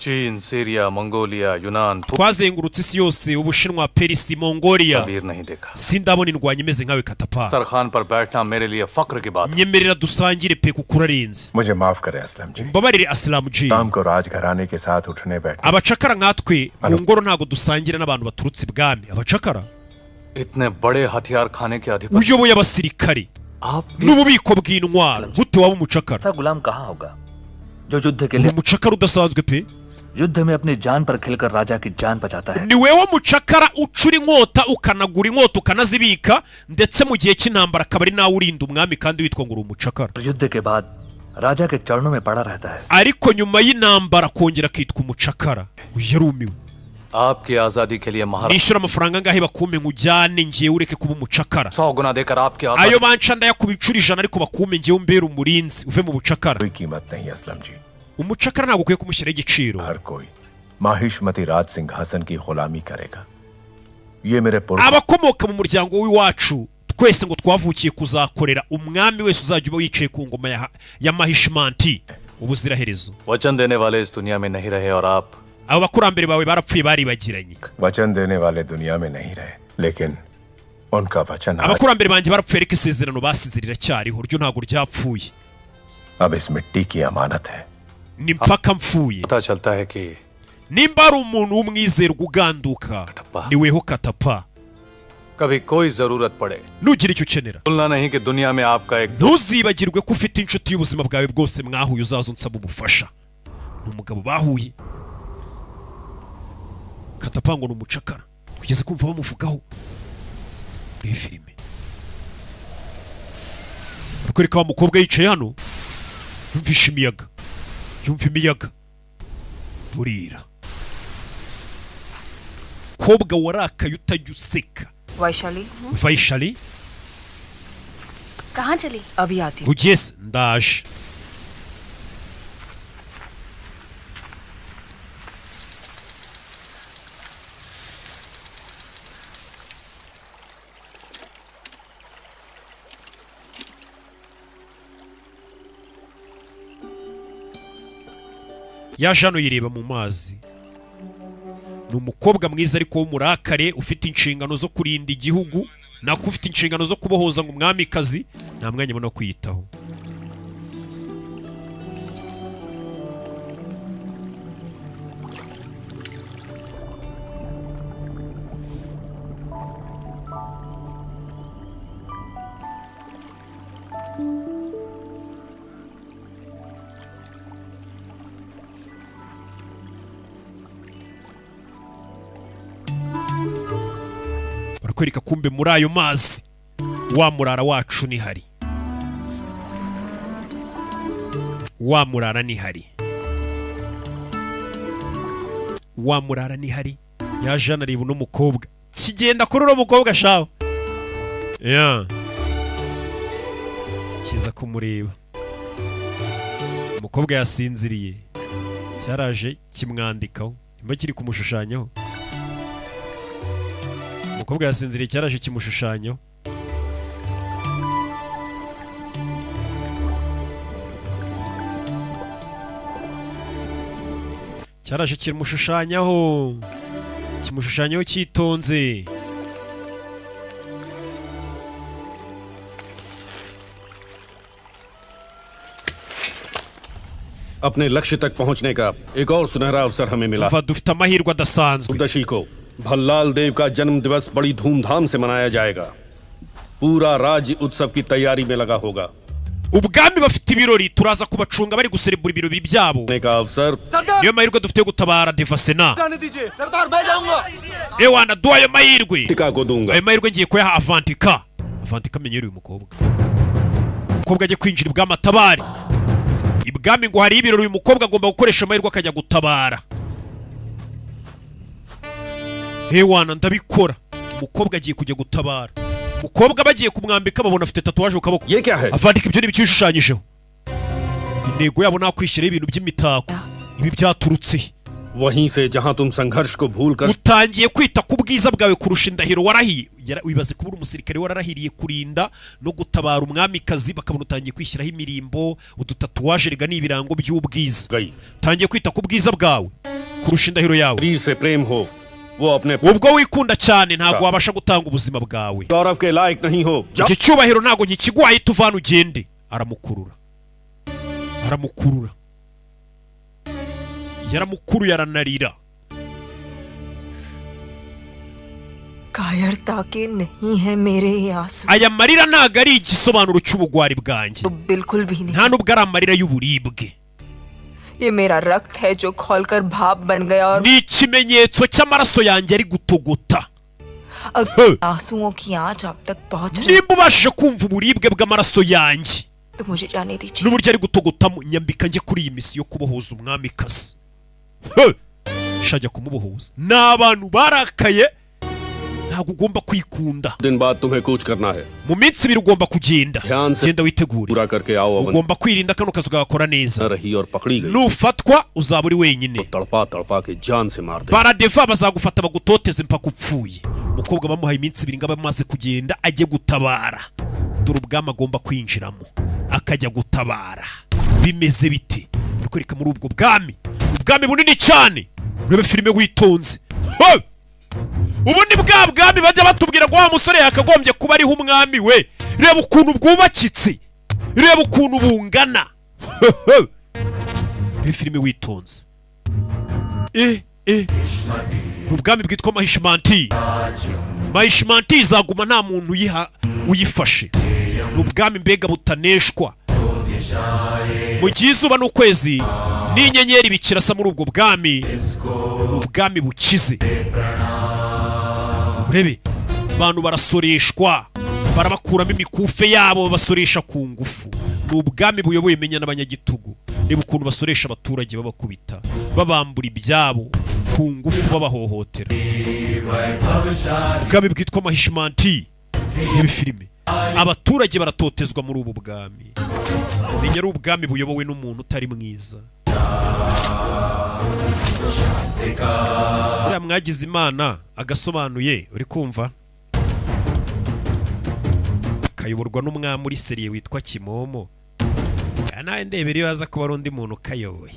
चीन, Syria, Mongolia, यूनान Twazengurutse isi yose, Ubushinwa, Perisi, Mongolia, वीर नहीं देखा। Sindabona indwanyi imeze nkawe Katapa. सरखान पर बैठना मेरे लिए फक्र की बात। Nyemerera dusangire pe, kuko urarenze. मुझे माफ करें असलम जी। Mbabarire Asilamu G. शाम को राजघराने के साथ उठने बैठने Abacakara nkatwe mu ngoro ntabwo dusangira n'abantu baturutse ibwami, abacakara. इतने बड़े हथियार खाने के अधिपति Uyoboye abasirikare n'ububiko bw'intwaro, gute waba umucakara? ऐसा गुलाम कहाँ होगा जो युद्ध के Uri लिए umucakara udasanzwe pe. युद्ध में अपनी जान पर खिलकर राजा की जान बचाता है। Ni wewe mucakara ucura inkota, ukanagura inkota, ukanazibika, ndetse mu gihe cy'intambara akaba ari nawe urinda umwami, kandi witwa ngo uri umucakara. और युद्ध के बाद राजा के चरणों में पड़ा रहता है। Ariko nyuma y'intambara akongera akitwa umucakara. Uyu yarumiwe. आपकी आजादी के लिए महाराज Nishyura amafaranga angahe bakume nkujyane ngewe ureke kuba umucakara? सौ गुना देकर आपकी Ayo आजादी banca ndayakuba inshuro 100, ariko bakume ngewe umbere umurinzi, uve mu bucakara. कोई कीमत नहीं असलम ji. Umucakara ntabwo ukwiye kumushyiraho igiciro. हर कोई माहिष्मती राज सिंहासन की गुलामी करेगा। ये मेरे पुरखों Abakomoka mu muryango w'iwacu twese ngo twavukiye kuzakorera umwami wese uzajya uba wicaye ku ngoma ya Mahishmanti ubuziraherezo. वचन देने वाले इस दुनिया में नहीं रहे और आप Abo bakurambere bawe barapfuye, baribagiranye. वचन देने वाले दुनिया में नहीं रहे, लेकिन उनका वचन आज Abakurambere banjye barapfuye, ariko isezerano basize riracyariho, ryo ntabwo ryapfuye. अब इस मिट्टी की अमानत है। Ni mpaka mpfuye. पता चलता है कि Nimba ari umuntu w'umwizerwa uganduka, ni weho Katapa. कभी कोई जरूरत पड़े Nugira icyo ukenera, भूलना नहीं कि दुनिया में आपका एक ntuzibagirwe ko ufite inshuti y'ubuzima bwawe bwose mwahuye, uzaza unsaba ubufasha. Ni umugabo bahuye Katapango, ni umucakara kugeza kumva bamuvugaho muri iyi filime. Barakwereka wa mukobwa yicaye hano, yumvisha imiyaga, yumva imiyaga burira. Kobwa warakaye utajya useka. Vaishali. Vaishali. कहाँ चली? अभी आती हूँ। Ugiye se? Ndaje. Yaje hano yireba mu mazi. Ni umukobwa mwiza ariko w'umurakare, ufite inshingano zo kurinda igihugu, nako ufite inshingano zo kubohoza ngo umwamikazi, nta mwanya abona wo kwiyitaho. Barakwereka kumbe muri ayo mazi wa murara wacu nihari, wa murara nihari, wa murara nihari. Yaje hano areba uno mukobwa, kigenda kuri uno mukobwa shawe ya kiza kumureba. Umukobwa yasinziriye, cyaraje kimwandikaho, nimba kiri kumushushanyaho. Umukobwa yasinziriye, cyaraje kimushushanyaho. Cyaraje kimushushanyaho, kimushushanyaho cyitonze. अपने लक्ष्य तक पहुंचने का एक और सुनहरा अवसर हमें मिला। Umva, dufite amahirwe adasanzwe। दशी को भल्लाल देव का जन्म दिवस बड़ी धूमधाम से मनाया जाएगा। पूरा राज्य उत्सव की तैयारी में लगा होगा। Ubwami bafite ibirori, turaza kubacunga bari guserebura ibirori byabo। का अवसर। Niyo mahirwe dufite yo gutabara Devasena। जाने दीजिए सरदार, मैं जाऊंगा। Ewana, duha ayo mahirwe। Avantika को दूंगा। Ayo mahirwe ngiye kuyaha Avantika. Avantika amenyereye uyu mukobwa. Umukobwa ajya kwinjira ibwami atabare. Ibwami ngo hari ibirori, uyu mukobwa agomba gukoresha amahirwe akajya gutabara. Hewana, ndabikora. Umukobwa agiye kujya gutabara. Umukobwa bagiye kumwambika babona afite tatouage ku kaboko. Avantika, ibyo ni ibiki bishushanyijeho? Intego yabo ni akwishyiraho ibintu by'imitako. Ibi byaturutse he? वहीं से जहां तुम संघर्ष को भूल कर Utangiye kwita ku bwiza bwawe kurusha indahiro warahiye. Wibaze kuba uri umusirikare wararahiriye kurinda no gutabara umwamikazi, bakabona utangiye kwishyiraho imirimbo, udutatuwaje, rega ni ibirango by'ubwiza. Utangiye kwita ku bwiza bwawe kurusha indahiro yawe. शरीर से प्रेम हो वो अपने Ubwo wikunda cyane, ntabwo wabasha gutanga ubuzima bwawe। गौरव के लायक नहीं हो। Iki cyubahiro ntabwo nkikiguhaye, tuvana ugende. Aramukurura, aramukurura, yaramukuruye aranarira. कायरता के नहीं है मेरे ये आंसू। Aya marira ntabwo ari igisobanuro cy'ubugwari bwanjye। बिल्कुल भी नहीं। Nta nubwo ari amarira y'uburibwe। ये मेरा रक्त है जो खोलकर भाप बन गया और Ni ikimenyetso cy'amaraso yanjye ari gutogota। अगर आंसुओं की आंच आप तक पहुंच रही Nimba ubashije kumva uburibwe bw'amaraso yanjye तो मुझे जाने दीजिए। n'uburyo ari gutogotamo, nyambika njye kuri iyi misiyo yo kubohoza umwamikazi. He! Shajya kumubohoza. Ni abantu barakaye, ntabwo ugomba kwikunda। दिन बाद तुम्हें कूच करना है। Mu minsi 2 ugomba kugenda. ध्यान से Genda witegure। पूरा करके आओ। अवन Ugomba kwirinda, kano kazi ugakora neza। न रही और पकड़ी गई Nufatwa uzaba uri wenyine। तड़पा तड़पा के जान से मार दे। Baradeva bazagufata bagutoteze mpaka upfuye. Umukobwa bamuhaye iminsi 2 ngo abe amaze kugenda ajye gutabara. Dore ubwami agomba kwinjiramo akajya gutabara, bimeze bite? Bari muri ubwo bwami, ubwami bunini cyane. Urebe filime witonze. Ho! Ubu ni bwa bwami bajya batubwira ngo wa musore yakagombye kuba ariho umwami we. Reba ukuntu bwubakitse, reba ukuntu bungana. Reba filime witonze. Eh eh, ni ubwami bwitwa Mahishimanti. Mahishmati izaguma nta muntu uyifashe. Ni ubwami mbega butaneshwa. Mu gihe izuba n'ukwezi n'inyenyeri bikirasa muri ubwo bwami, ni ubwami bukize. Urebe, abantu barasoreshwa, barabakuramo imikufe yabo, basoresha ku ngufu. Ni ubwami buyoboye menya n'abanyagitugu. Reba ukuntu basoresha abaturage, babakubita, babambura ibyabo ku ngufu, babahohotera. Ubwami bwitwa Mahishmanti. Reba filime, abaturage baratotezwa muri ubu bwami. Menya ari ubwami buyobowe n'umuntu utari mwiza. Buriya mwagize Imana agasobanuye, uri kumva kayoborwa n'umwami uri sérieux witwa Kimomo. Aya nawe ndebera, iyo haza kuba ari undi muntu ukayoboye,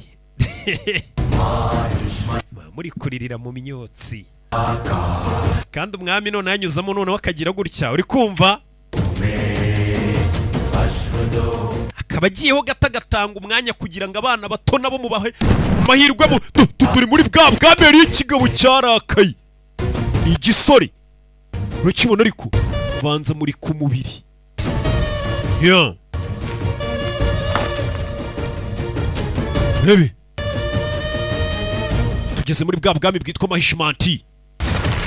muri kuririra mu myotsi. Kandi umwami none yanyuzamo, noneho akagira gutya, uri kumva, akaba agiyeho gato, agatanga umwanya kugira ngo abana bato nabo mubahe amahirwe. Mu turi muri bwa bwami, hariyo ikigabo cyarakaye, ni igisore, urakibona, ariko banza muri ku mubiri ya rebe. Tugeze muri bwa bwami bwitwa Mahishmanti.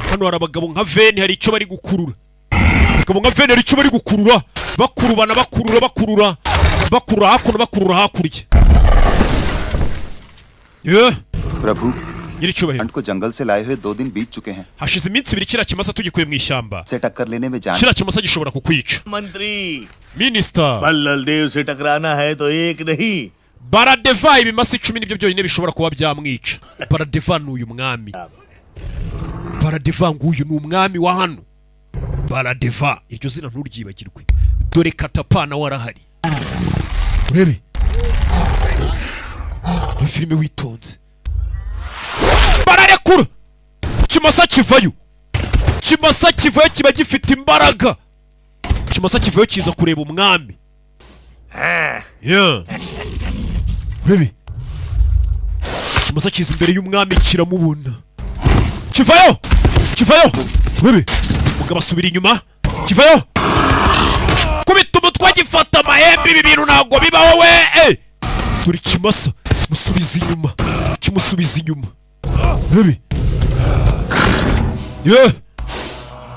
Hano hari abagabo nka veni, hari icyo bari gukurura. Abagabo nka veni hari icyo bari gukurura, bakurubana, bakurura, bakurura, bakurura hakuno, bakurura hakurya. Yeah. प्रभु, Nyiricyubahiro, को जंगल से लाए हुए 2 दिन बीत चुके हैं। Hashize iminsi 2 kiriya kimasa tugikuye mu ishyamba. से टक्कर लेने में जान Kiriya kimasa gishobora kukwica. मंत्री, Minisita, Ballal देव से टकराना है तो एक नहीं, Baradeva, ibimasa 10 nibyo byonyine bishobora kuba byamwica. Baradeva ni uyu mwami. Baradeva nguyu ni umwami wa hano. Baradeva, iryo zina nturyibagirwe. Dore Katapa nawe arahari. Urebe ni filime witonze. Bararekura kimasa kivayo. Kimasa kivayo kiba gifite imbaraga. Kimasa kivayo kiza kureba umwami. Yeah. Urebe, kimasa kiza imbere y'umwami, kiramubona, kivayo, kivayo. Urebe, umugabo asubira inyuma, kivayo, kubita umutwe, gifata amahembe. Ibi bintu ntabwo bibaho we eh! Dore ikimasa musubiza inyuma, kimusubiza inyuma. Urebe, yeah!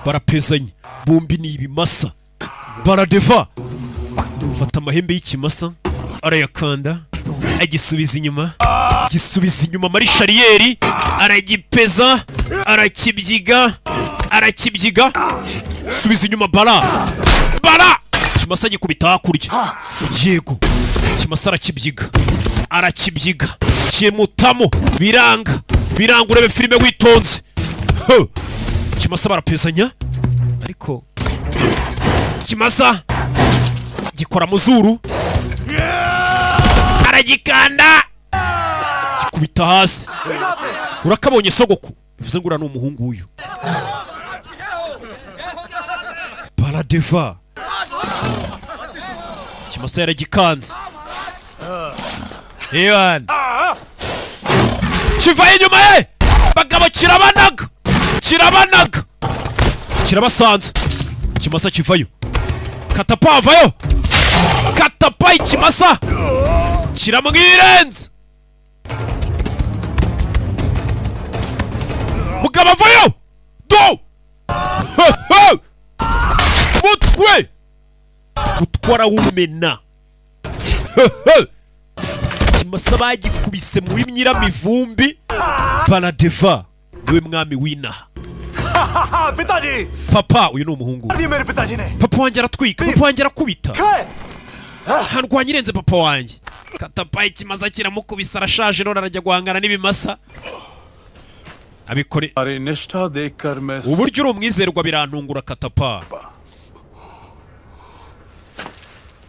Barapezanye bombi, ni ibimasa. Baradeva fata amahembe y'ikimasa, arayakanda, agisubiza inyuma, gisubiza inyuma muri shariyeri, aragipeza, arakibyiga, arakibyiga, subiza inyuma. Bara bara kimasa gikubita hakurya. Yego, kimasa arakibyiga, arakibyiga, kimutamo, biranga, biranga. Urebe filime witonze. Huh. Kimasa barapezanya, ariko kimasa gikora mu zuru, aragikanda, gikubita hasi. Urakabonye sogoko, bivuze ngo uriya ni umuhungu w'uyu Baradeva. Kimasa yaragikanze. Ewana, kivayo inyuma ye, bagabo, kirabanaga, kirabanaga, kirabasanze. Kimasa kivayo, Katapa avayo. Katapa ikimasa kiramwirenza. Mugabo avayo, do mutwe, mutwe arawumena. Kimasa bagikubise muri nyiramivumbi. Baradeva niwe mwami w'inaha. पिताजी। Papa, uyu ni umuhungu we. दिए मेरे पिताजी ने। Papa wanjye aratwika, papa wanjye arakubita, ntarwanya irenze papa wanjye. Katapa ikimasa kiramukubise, arashaje none arajya guhangana n'ibimasa abikore. अरे निष्ठा देखकर मैं Uburyo uri umwizerwa birantungura, Katapa.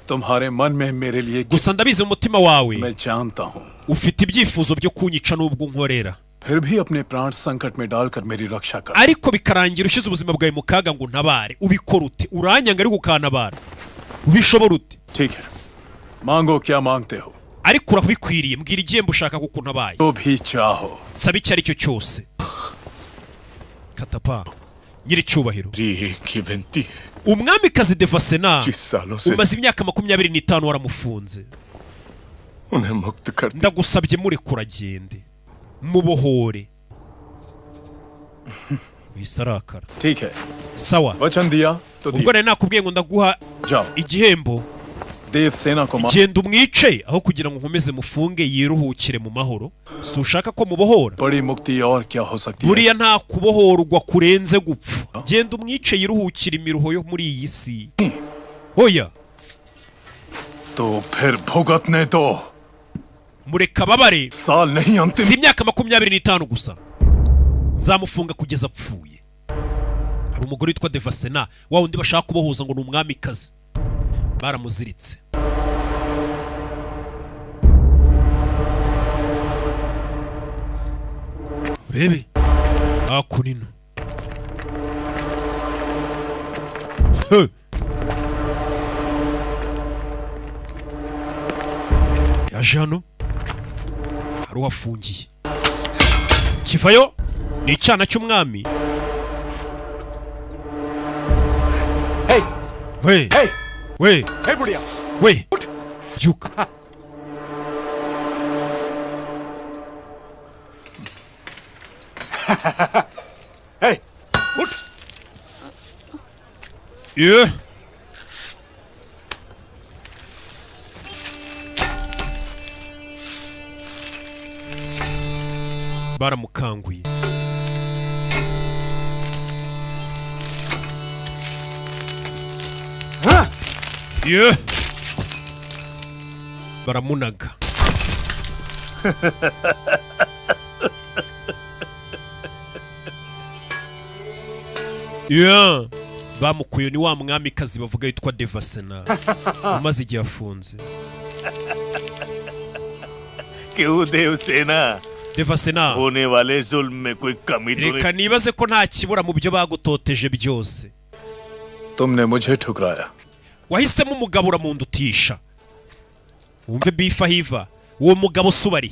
तुम्हारे मन में मेरे लिए Gusa ndabizi, mu mutima wawe मैं जानता हूँ, ufite ibyifuzo byo kunyica n'ubwo unkorera, फिर भी अपने प्राण संकट में डालकर मेरी रक्षा कर। ariko bikarangira ushyize ubuzima bwawe mu kaga ngo untabare. Ubikora ute? Uranyanga ariko ukantabara, ubishobora ute? ठीक है, मांगो, क्या मांगते हो? Ariko urabikwiriye, mbwira igihembo ushaka kuko untabaye. जो भी चाहो। Saba icyo ari cyo cyose. Katapa, Nyiricyubahiro, एक ही विनती है। Umwamikazi Devasena जिस सालों से umaze imyaka 25 waramufunze, उन्हें मुक्त कर। Ndagusabye murekura agende, mubohore. Uhise arakara. ठीक है। Sawa. वचन दिया तो Ubwo दिया। nari nakubwiye ngo ndaguha जाओ, igihembo. Devasena को मार। Genda umwice aho kugira ngo nkomeze mufunge, yiruhukire mu mahoro. Si ushaka ko mubohora? बड़ी मुक्ति और क्या हो सकती है? Buriya nta kubohorwa kurenze gupfa. Genda umwice yiruhukire imiruho yo muri iyi si. Oya. तो फिर भुगतने दो। Mureka ababare. साल नहीं, अंतिम। Si imyaka 25 gusa, nzamufunga kugeza apfuye. Hari umugore witwa Devasena, wa wundi bashaka kubohoza ngo ni umwamikazi, baramuziritse. Urebe hakuno. He! Yaje hano, hari uhafungiye. Kivayo ni icyana cy'umwami. We we हे बुढ़िया। We, byuka. हे, उठ। Ye. Baramukanguye. Ye. Baramunaga. Yeah. Bamukuye ni wa mwamikazi bavuga yitwa Devasena umaze igihe afunze. क्यों देवसेना? Devasena, होने वाले जुल्म में कोई कमी तो reka नहीं। Nibaze ko nta kibura mu byo bagutoteje byose. तुमने मुझे ठुकराया। Wahisemo umugabo uramundutisha. Wumve bifa hiva, uwo mugabo subari,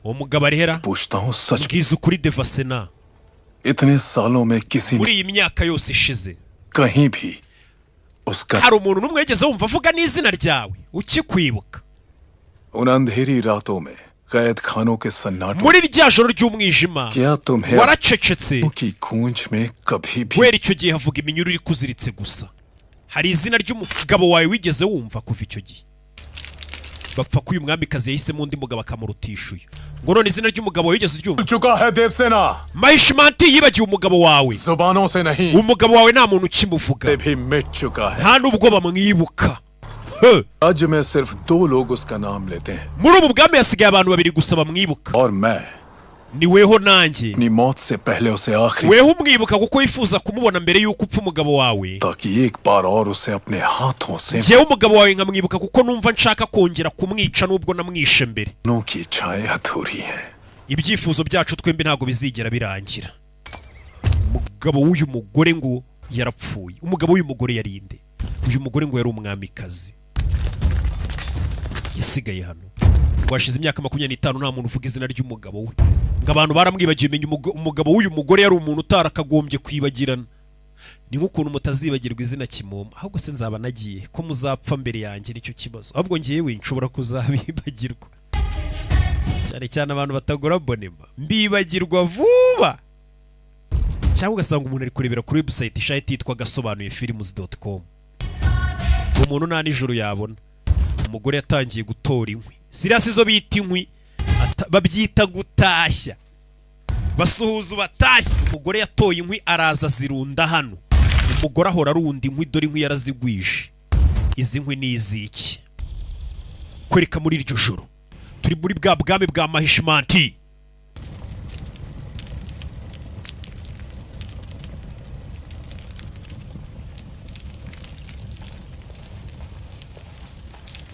uwo mugabo arihera. पूछता हूँ सच। Mbwiza ukuri, Devasena. इतने सालों में किसी ने Muri iyi myaka yose ishize, कहीं भी उसका hari umuntu n'umwe wigeze wumva avuga n'izina ryawe ukikwibuka? उन अंधेरी रातों में कैद खानों के सन्नाटों Muri rya joro ry'umwijima क्या तुम्हें waracecetse. की गूंज में कभी भी Guhera icyo gihe havuga iminyururu ikuziritse gusa. Hari izina ry'umugabo wawe wigeze wumva kuva icyo gihe? Bapfa ko uyu mwamikazi yahisemo undi mugabo akamurutisha uyu. Ngo none izina ry'umugabo wawe wigeze uryumva? चुका है Devasena. Mahishimati yibagiwe umugabo wawe. जुबानों से नहीं, Umugabo wawe nta muntu ukimuvuga, से भी मिट चुका है। nta n'ubwo bamwibuka. He! राज्य में सिर्फ दो लोग उसका नाम लेते हैं Muri ubu bwami hasigaye abantu babiri gusa bamwibuka, और मैं ni weho nanjye. अपनी मौत से पहले उसे आखिरी Weho umwibuka kuko wifuza kumubona mbere y'uko upfa umugabo wawe. ताकि एक बार और उसे अपने हाथों से Njyewe umugabo wawe nkamwibuka kuko numva nshaka kongera kumwica nubwo namwishe mbere. दोनों की इच्छाएं अधूरी हैं। Ibyifuzo byacu twembi ntabwo bizigera birangira. Umugabo w'uyu mugore ngo yarapfuye. Umugabo w'uyu mugore yarinde? Uyu mugore ngo yari umwamikazi, yasigaye hano ngo hashize imyaka 25 nta muntu uvuga izina ry'umugabo we, ngo abantu baramwibagiwe. Menya umugabo w'uyu mugore yari umuntu utarakagombye kwibagirana. Ni nk'ukuntu mutazibagirwa izina Kimomo. Ahubwo se nzaba nagiye ko muzapfa mbere yanjye, nicyo kibazo. Ahubwo ngewe nshobora kuzabibagirwa, cyane cyane abantu batagura abonnement, mbibagirwa vuba. Cyangwa ugasanga umuntu ari kurebera kuri website ishati yitwa gasobanuye films.com, umuntu nta nijoro yabona. Umugore yatangiye gutora inkwi, ziriya si zo bita inkwi, babyita gutashya, basuhuza ubatashye. Umugore yatoye inkwi araza azirunda hano. Umugore ahora arunda inkwi, dore inkwi yarazigwije. Izi nkwi ni iziki? Kwereka muri iryo joro turi muri bwa bwami bwa Mahishimanti.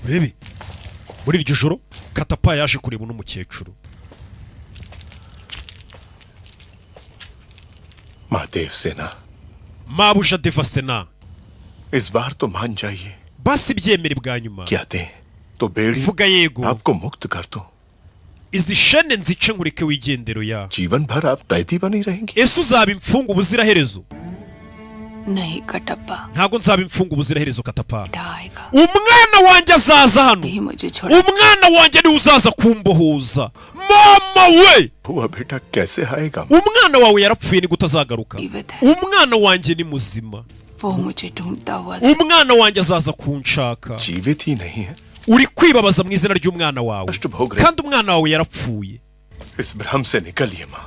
Urebe muri iryo joro Katapa yaje kureba uno mukecuru. माँ Devasena, Mabuja Devasena, इस बार तो मान जाइए। Basi byemere bwa nyuma. क्या दें तो बेड़ी Vuga yego, आपको मुक्त कर दूं। Izi shene nzice nkureke wigendero ya. जीवन भर आप कैदी बनी रहेंगी? Ese uzaba imfungwa ubuziraherezo? नहीं Kattappa. Ntabwo nzaba imfungwa ubuziraherezo, Katapa. Umwana wanjye azaza hano. Umwana wanjye niwe uzaza kumbohoza, mama we. हुआ बेटा कैसे आएगा? Umwana wawe yarapfuye, ni gute azagaruka? Umwana wanjye ni muzima. वो मुझे ढूंढता हुआ Umwana wanjye azaza kunshaka. जीवित ही नहीं है। Uri kwibabaza mu izina ry'umwana wawe, kandi umwana wawe yarapfuye. इस भ्रम से निकलिए माँ।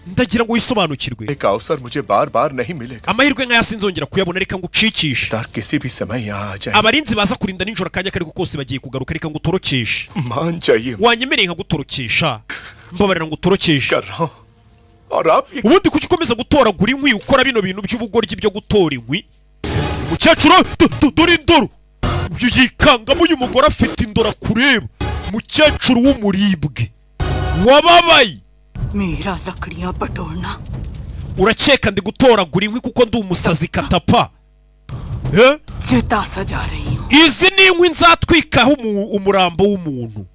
Ndagira ngo wisobanukirwe. एक अवसर मुझे बार बार नहीं मिलेगा। Amahirwe nk'aya sinzongera kuyabona, reka ngucikishe. किसी भी समय यहाँ आ जाए। Abarinzi baza kurinda nijoro akanya kariko kose bagiye kugaruka, reka ngutorokeshe. मान जाइए। Wanyemereye nkagutorokesha? Mbabarira ngutorokeshe. और आप Ubundi kuki ukomeza gutoragura inkwi, ukora bino bintu by'ubugoryi byo gutora inkwi? Umukecuru dore indoro, uyu yikangamo. Uyu mugore afite indoro akureba, umukecuru w'umuribwe wababaye. मेरा लकड़ियां बटोरना Urakeka ndi gutoragura inkwi kuko ndi umusazi, Katapa? Eh? चिता सजा रही हूँ। Izi ni inkwi nzatwikaho umurambo w'umuntu.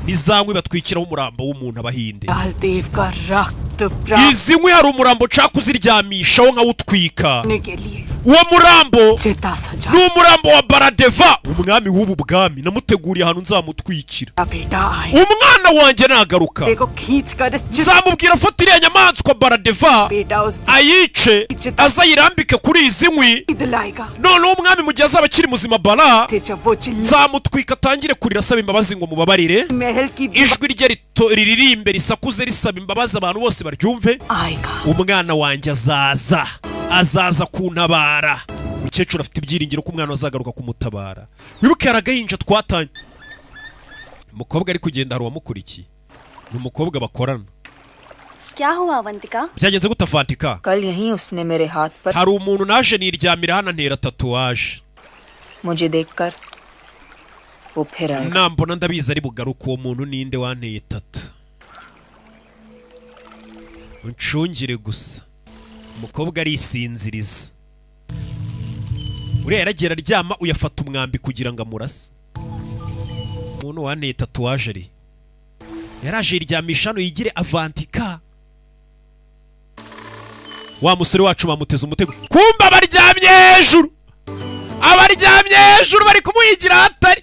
Ni za nkwi batwikiraho umurambo w'umuntu abahinde. Baldev का रक्त प्राप्त Izi nkwi hari umurambo nshaka kuziryamishaho nkawutwika. करने के लिए Uwo murambo चिता सजा ni umurambo wa Baradeva, umwami w'ubu bwami. Namuteguriye ahantu nzamutwikira. बेटा आए। Umwana wanjye nagaruka, देखो खींच कर इस nzamubwira afata iriya nyamaswa Baradeva बेटा उस ayice, aze ayirambike kuri izi nkwi. दिलाएगा। Noneho umwami mu gihe azaba akiri muzima Bara, जब वो चिल्ला nzamutwika atangire kurira asaba imbabazi ngo mubabarire. महल की Ijwi rye riririmbe risakuze risaba imbabazi, abantu bose baryumve. आएगा। Umwana wanjye azaza, azaza kuntabara. Umukecuru afite ibyiringiro ko umwana azagaruka kumutabara. Wibuke hari agahinja twatanye. Umukobwa ari kugenda, hari uwamukurikiye, ni umukobwa bakorana. क्या हुआ Avantika? Byagenze gute, Avantika? कल यहीं उसने मेरे हाथ पर Hari umuntu naje niryamira hano antera tatouage. मुझे देखकर वो फिर आएगा। Nambona ndabizi ari bugaruke. Uwo muntu ninde wanteye tattoo? Uncungire gusa. Umukobwa arisinziriza, uriya yaragiye araryama, uyafata umwambi kugira ngo amurase. Umuntu wanteye tatouage ari yaraje yiryamisha hano yigire Avantika. Wa musore wacu bamuteze umutego, kumba abaryamye hejuru, abaryamye hejuru bari kumuhigira ahatari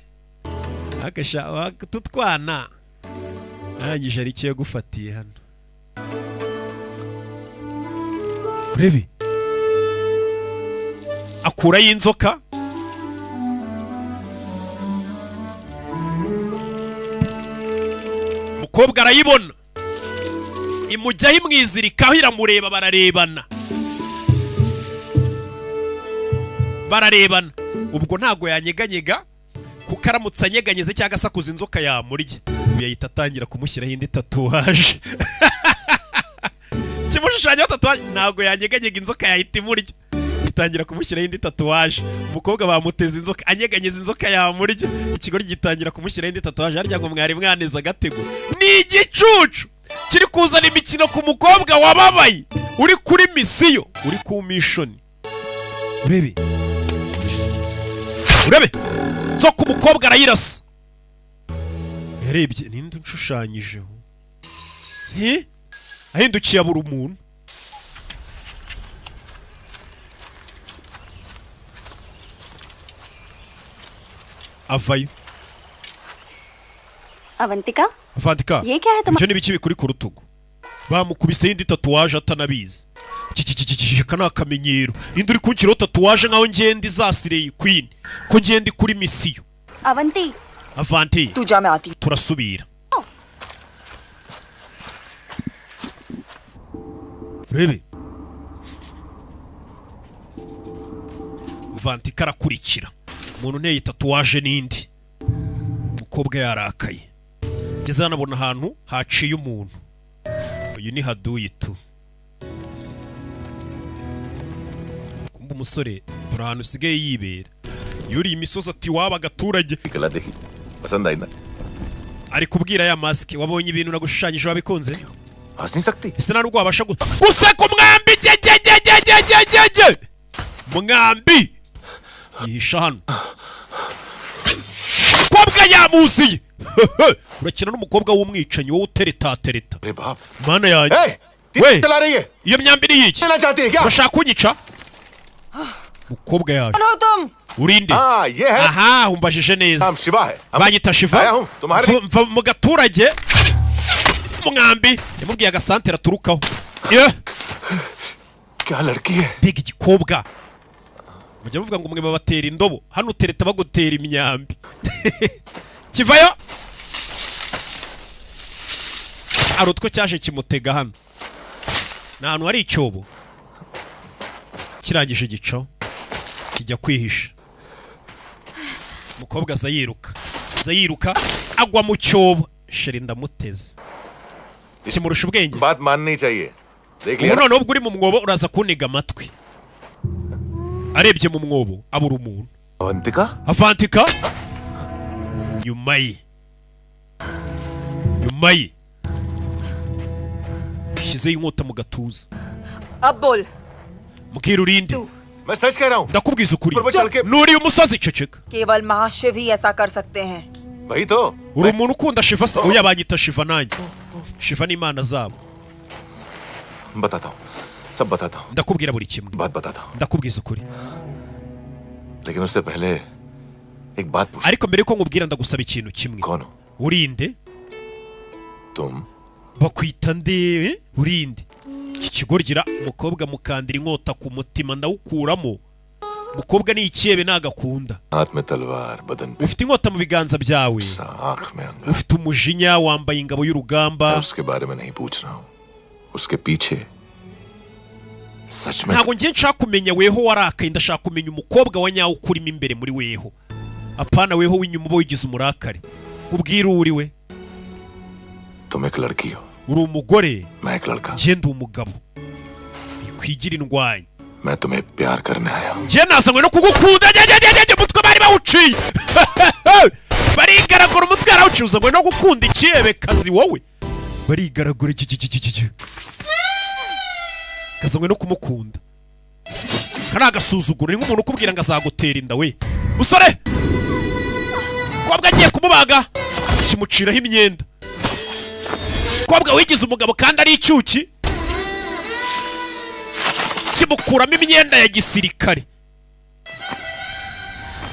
agasha tutwana. Arangije hari icyo yagufatiye hano, urebe akurayo inzoka. Umukobwa arayibona, imujyaho imwizirikaho, iramureba, bararebana, bararebana. Ubwo ntago yanyeganyega, kuko aramutse anyeganyeze cyangwa asakuza inzoka yamurya. Uyu yahita atangira kumushyiraho indi tatouage, kimushushanyaho tatouage. Ntabwo yanyeganyega, inzoka yahita imurya. Gitangira kumushyiraho indi tatouage. Umukobwa bamuteza inzoka, anyeganyeza inzoka yamurya. Ikigoryi gitangira kumushyiraho indi tatouage. Harya ngo mwari mwaneze agatego? Ni igicucu kiri kuzana imikino ku mukobwa wababaye, uri kuri mission, uri ku mission. Urebe, urebe nzoka, umukobwa arayirasa. Yarebye ninde unshushanyijeho? Nti ahindukiye abura umuntu. Avayo. Avantika. Avantika. ये क्या है Ibyo ni biki bikuri ku rutugu? Bamukubise indi tatouage atanabizi. Iki aka ni akamenyero. Ninde uri kunshyiraho tatouage nkaho ngenda izasireye queen, ko ngenda kuri mission? Avanti. Avanti, turasubira. Urebe Vantika arakurikira umuntu unteye tatouage n'indi. Umukobwa yarakaye, ngeze hano abona ahantu haciye umuntu. Uyu ni haduyi tu. Kumva umusore, dore ahantu usigaye yibera, yuriye imisozi ati waba agaturage. कला देखी पसंद आई ना? Ari kubwira ya masike: wabonye ibintu nagushushanyije, wabikunze? हंस नहीं सकती। Ese nta nubwo wabasha guseka umwambi? Gegegegegegege mwambi yihisha hano. Umukobwa yamuziye. Urakina n'umukobwa w'umwicanyi, wowe utereta tereta. अरे बाप। Mana yanjye we! चला रही है। Iyo myambi ni iyiki? लेना चाहती है क्या? Urashaka kunyica? Mukobwa yaje. कौन हो तुम? Urinde? हाँ, ये है। Aha, umbajije neza. नाम शिवा है। Banyita Shiva. आया हूँ तुम्हारे Mva mu gaturage. Umwambi yamubwiye agasantere aturukaho. Ye! क्या लड़की है! Mbega igikobwa! Mujya muvuga ngo mwe babatera indobo, hano utereta bagutera imyambi. Kivayo hari utwo cyaje kimutega. Hano ni ahantu hari icyobo. Kirangije igico kijya kwihisha. Umukobwa aza yiruka, aza yiruka, agwa mu cyobo. Chérie, ndamuteze, kimurusha ubwenge. बात माननी चाहिए, देख लिया Ubu ना? noneho ubwo uri mu mwobo, uraza kuntega amatwi. Arebye mu mwobo abura umuntu. Avantika. Avantika nyuma ye, nyuma ye shyizeho inkota mu gatuza. अब बोल। Mbwira, urinde? मैं सच कह रहा हूँ। Ndakubwiza ukuri. पर चल के Nuriye umusozi. Ceceka. केवल महाशिव ही ऐसा कर सकते हैं। वही तो। Uri umuntu ukunda Shiva se? Oya, banyita Shiva nanjye. Shiva ni imana zabo. बताता हूँ, सब बताता हूँ। Ndakubwira buri kimwe. बात बताता हूँ। Ndakubwiza ukuri. लेकिन उससे पहले एक बात पूछ। Ariko mbere yuko nkubwira, ndagusaba ikintu kimwe. कौन हो? Urinde? तुम? Bakwita nde? Urinde? Iki kigoryi, umukobwa mukandira inkota ku mutima, ndawukuramo. Umukobwa ni ikiyebe, nagakunda. हाथ में तलवार, बदन पे Ufite inkota mu biganza byawe, आंख में अंगार। ufite umujinya, wambaye ingabo y'urugamba. मैं उसके बारे में नहीं पूछ रहा हूँ, उसके पीछे सच में Ntabwo ngiye nshaka kumenya weho warakaye, ndashaka kumenya umukobwa wa nyawo ukurimo imbere muri weho, apana weho w'inyuma uba wigize umurakare. Ubwira uwo uri we. तुम एक लड़की हो। Uri umugore. मैं एक लड़का। Njye ndi umugabo, kwigira indwanyi. मैं तुम्हें प्यार करने आया हूँ। Njye nazanywe no kugukunda. Njye njye njye njye umutwe bari bawuciye, barigaragura. Umutwe yarawuciye. Uzanywe no gukunda ikiyebekazi wowe? Barigaragura. Iki iki iki iki kazanywe no kumukunda, kari agasuzuguro. Ni nk'umuntu ukubwira ngo azagutera inda we musore. Kobwa agiye kumubaga, kimuciraho imyenda. Kobwa wigize umugabo kandi ari icyuki, kimukuramo imyenda ya gisirikare,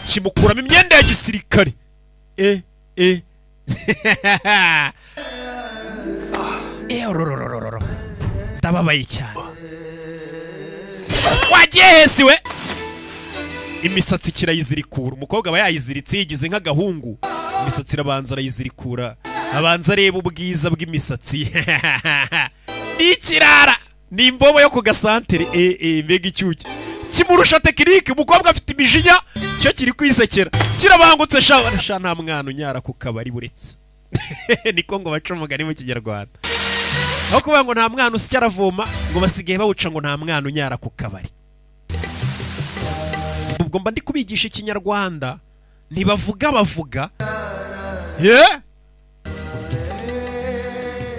kimukuramo imyenda ya gisirikare. E e e, orororororo, ndababaye cyane. Wagiye hesi we! Imisatsi kirayizirikura. Umukobwa aba yayiziritse, yigize nk'agahungu. Imisatsi irabanza arayizirikura, abanza areba ubwiza bw'imisatsi. Ni ikirara, ni imbobo yo ku gasantere. E e, mbega icyuki! Kimurusha tekinike. Umukobwa afite imijinya, cyo kiri kwisekera, kirabangutse. Sha sha, nta mwana unyara ku kabari buretse. Niko ngo baca umugani mu Kinyarwanda, aho kuvuga ngo nta mwana usya aravoma, ngo basigaye bawuca ngo nta mwana unyara ku kabari. Ubwo mba ndi kubigisha Ikinyarwanda, ntibavuga, bavuga ye.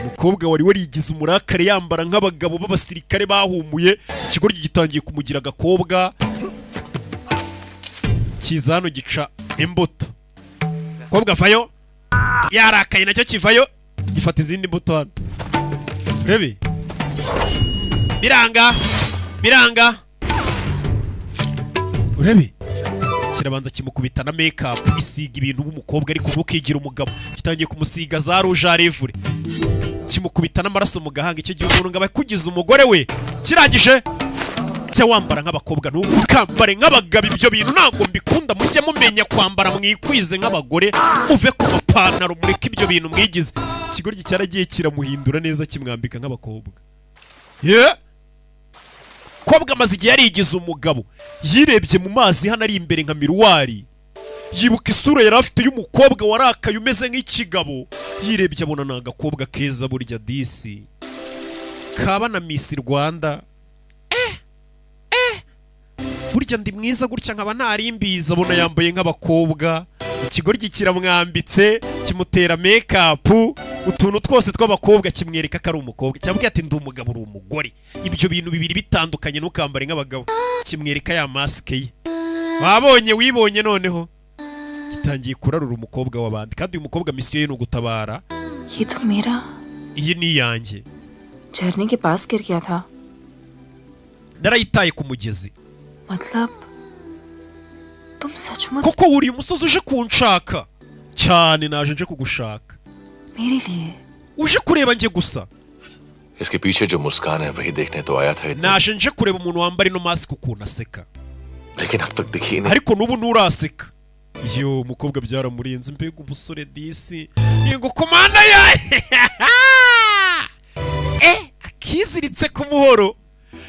Umukobwa wari warigize umurakare, yambara nk'abagabo b'abasirikare bahumuye, ikigoryi gitangiye kumugira agakobwa. Kiza hano gica imbuto. Umukobwa avayo yarakaye, nacyo kivayo gifata izindi mbuto hano. Urebe, biranga, biranga. Urebe, kirabanza kimukubita na make-up, isiga ibintu b'umukobwa ariko ntukigira umugabo. Gitangiye kumusiga za rouge à lèvres, kimukubita n'amaraso mu gahanga. Icyo gihe umuntu ngo aba akugize umugore we. Kirangije, jya wambara nk'abakobwa, ntukambare nk'abagabo. Ibyo bintu ntabwo mbikunda. Mujye mumenya kwambara, mwikwize nk'abagore, muve ku mapantaro, mureke ibyo bintu mwigize. Ikigoryi cyaragiye kiramuhindura neza, kimwambika nk'abakobwa. Ye kobwa amaze igihe yarigize umugabo. Yirebye mu mazi hano ari imbere nka miroir, yibuka isura yari afite y'umukobwa warakaye umeze nk'ikigabo. Yirebye abona ni agakobwa keza burya disi, kaba na Miss Rwanda. Burya ndi mwiza gutya nkaba ntarimbiza. Abona yambaye nk'abakobwa. Ikigoryi kiramwambitse, kimutera make-up, utuntu twose tw'abakobwa, kimwereka ko ari umukobwa. Cyamubwiye ati: "Ndi umugabo, uri umugore, ibyo bintu bibiri bitandukanye, ntukambare nk'abagabo." Kimwereka ya masike ye. Wabonye, wibonye noneho. Gitangiye kurarura umukobwa w'abandi, kandi uyu mukobwa misiyo ye ni ugutabara. ये तो मेरा Iyi ni iyanjye. झरने के पास गिर गया था। Narayitaye ku mugezi. मतलब तुम सचमुच Koko wuriye umusozi uje kunshaka cyane? Naje nje kugushaka. मेरे लिए? Uje kureba njye gusa? इसके पीछे जो मुस्कान है, वही देखने तो आया था इतने। Naje nje kureba umuntu wambara ino mask ukuntu aseka. लेकिन अब तक दिखी नहीं। Ariko n'ubu nturaseka. Yo, umukobwa byaramurenze. Mbega umusore disi! Yego, komanda ya akiziritse ku muhoro.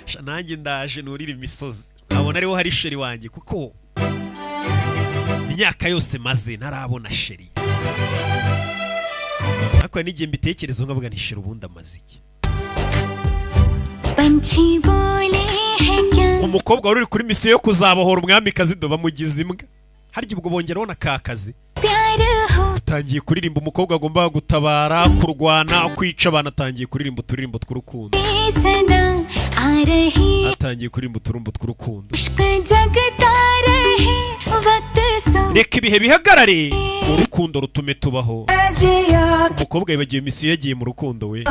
Sha, nanjye ndaje nurire imisozi, nkabona ariho hari chérie wanjye, kuko imyaka yose maze ntarabona chérie. Ariko hari n'igihe mbitekereza nkavuga nti: "Chérie ubundi amaze iki?" पंछी बोले हैं क्या? Umukobwa wari uri kuri misiyo yo kuzabohora umwamikazi do bamugize imbwa. Harya ubwo bongeraho na ka kazi. प्यार हो Atangiye kuririmba. Umukobwa agomba gutabara, kurwana, kwica abantu, atangiye kuririmba uturirimbo tw'urukundo. सदा आ रही Atangiye kuririmba uturimbo tw'urukundo. इश्क जगता रहे वक्त सो Reka ibihe bihagarare, urukundo rutume tubaho. Umukobwa yibagiwe misiyo, yagiye mu rukundo. We,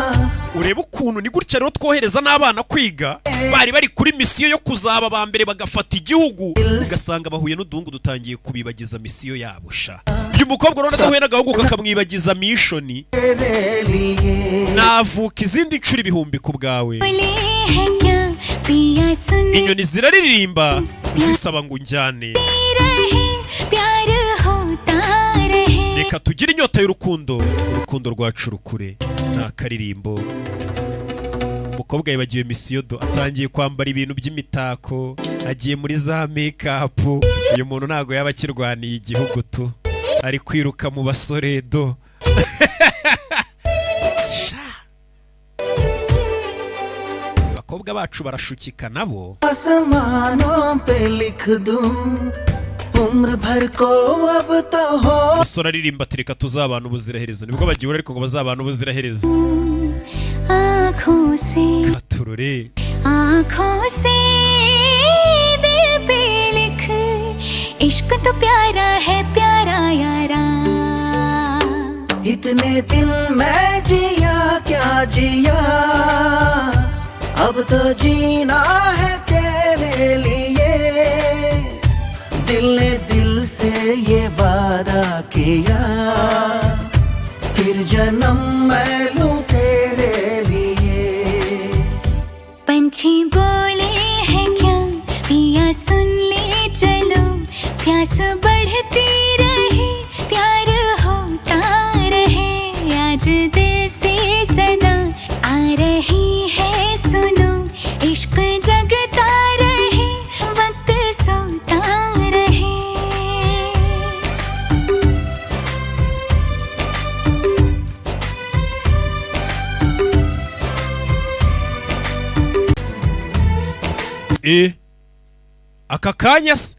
urebe ukuntu ni gutya rero twohereza n'abana kwiga, bari bari kuri misiyo yo kuzaba aba mbere bagafata igihugu, ugasanga bahuye n'uduhungu dutangiye kubibagiza misiyo yabo. Sha, uyu mukobwa urabona adahuye n'agahungu kakamwibagiza mission, navuka izindi nshuro 1000 ku bwawe. बोले हैं क्या पिया सुन Inyoni ziraririmba zisaba ngo unjyane. रहे प्यार होता रहे। Reka tugire inyota y'urukundo, urukundo rwacu rukure. Ni akaririmbo. Umukobwa yibagiwe misiyo do, atangiye kwambara ibintu by'imitako, agiye muri za make-up. Uyu muntu ntabwo yaba akirwaniye igihugu tu, ari kwiruka mu basore do. Sha. Abakobwa bacu barashukika nabo. आसमानों पे लिख दूं उम्र भर को अब तो हो Umusore aririmba ati: "Reka tuzabana ubuziraherezo." Nibwo bagihura, ariko ngo bazabana ubuziraherezo. आँखों से Katurore. आँखों से दिल पे लिख इश्क तो प्यारा है प्यारा यारा। इतने दिन मैं जिया क्या जिया, अब तो जीना है तेरे लिए। दिल ने दिल से ये वादा किया, फिर जन्म मैं लूं तेरे लिए। पंछी बोले हैं क्या पिया सुन ले, चलो प्यास बढ़ती रहे, प्यार होता रहे। आज दिल से सदा आ रही है, सुनो, इश्क जगता रहे, वक्त सोता रहे। Aka kanya se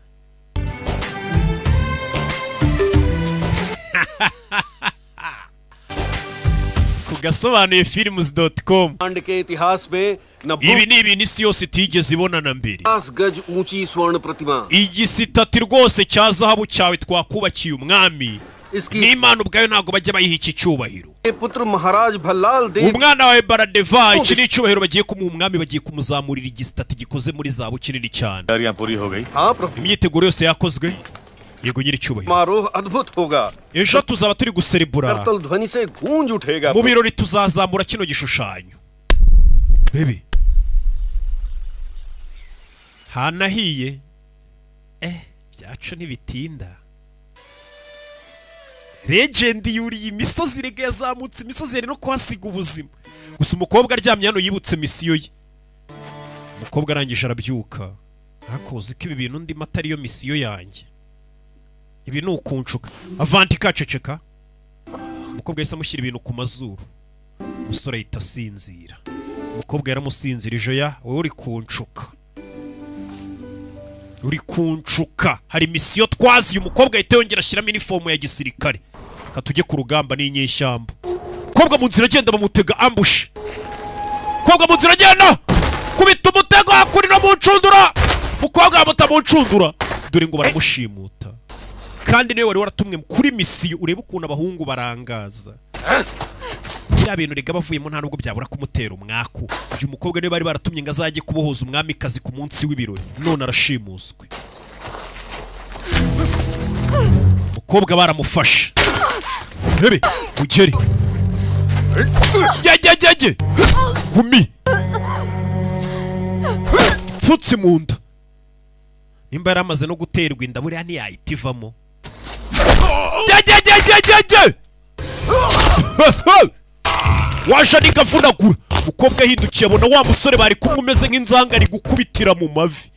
ku gasobanuye films.com. कांड के इतिहास में न Ibi ni ibintu isi yose itigeze ibona na mbere. गज ऊंची स्वर्ण प्रतिमा Igisitati rwose cya zahabu cyawe twakubakiye umwami, n'Imana ubwayo ntabwo bajya bayiha iki cyubahiro. पुत्र महाराज भल्लाल देव Umwana wawe Baradeva, iki ni icyubahiro bagiye kumuha umwami, bagiye kumuzamurira igisitati gikoze muri zahabu kinini cyane. तैयारियां पूरी हो गई? हाँ प्रभु। Imyiteguro yose yakozwe, yego nyiri icyubahiro. समारोह अद्भुत होगा। Ejo tuzaba turi guserebura. करतल ध्वनि से गूंज उठेगा। Mu birori tuzazamura kino gishushanyo. Bebe, hanahiye byacu ntibitinda. Legend yuriye imisozi rega, yazamutse imisozi, yari no kuhasiga ubuzima. Gusa umukobwa aryamye hano yibutse misiyo ye. Umukobwa arangije arabyuka: "Ariko uzi ko ibi bintu ndimo atariyo misiyo yanjye? Ibi ni ukunshuka." Avanti kaceceka. Umukobwa yahise amushyira ibintu ku mazuru, umusore ahita asinzira. Umukobwa yaramusinzirije: "Ya, wowe uri kunshuka, uri kunshuka, hari misiyo twaziye." Umukobwa ahita yongera ashyiramo inifomu ya gisirikare: "Ka tujye ku rugamba n'inyeshyamba." Umukobwa mu nzira agenda bamutega ambush. Umukobwa mu nzira agenda kubita umutego kuri no mu ncundura. Umukobwa bamuta mu ncundura, dore ngo baramushimuta. Kandi niwe wari waratumwe kuri misiyo. Urebe ukuntu abahungu barangaza biriya bintu rega, bavuyemo nta nubwo byabura kumutera umwaku. Uyu mukobwa niwe bari baratumye ngo azajye kubohoza umwamikazi ku munsi w'ibirori, none arashimuswe. Umukobwa baramufashe. Rebe ugere yajyajyajye gumi pfutse mu nda. Nimba yari amaze no guterwa inda, buriya ntiyahita ivamo. Jyajyajyajyajye waje nigavunagura. Umukobwa ahindukiye abona wa musore bari kumwe umeze nk'inzanga ari gukubitira mu mavi.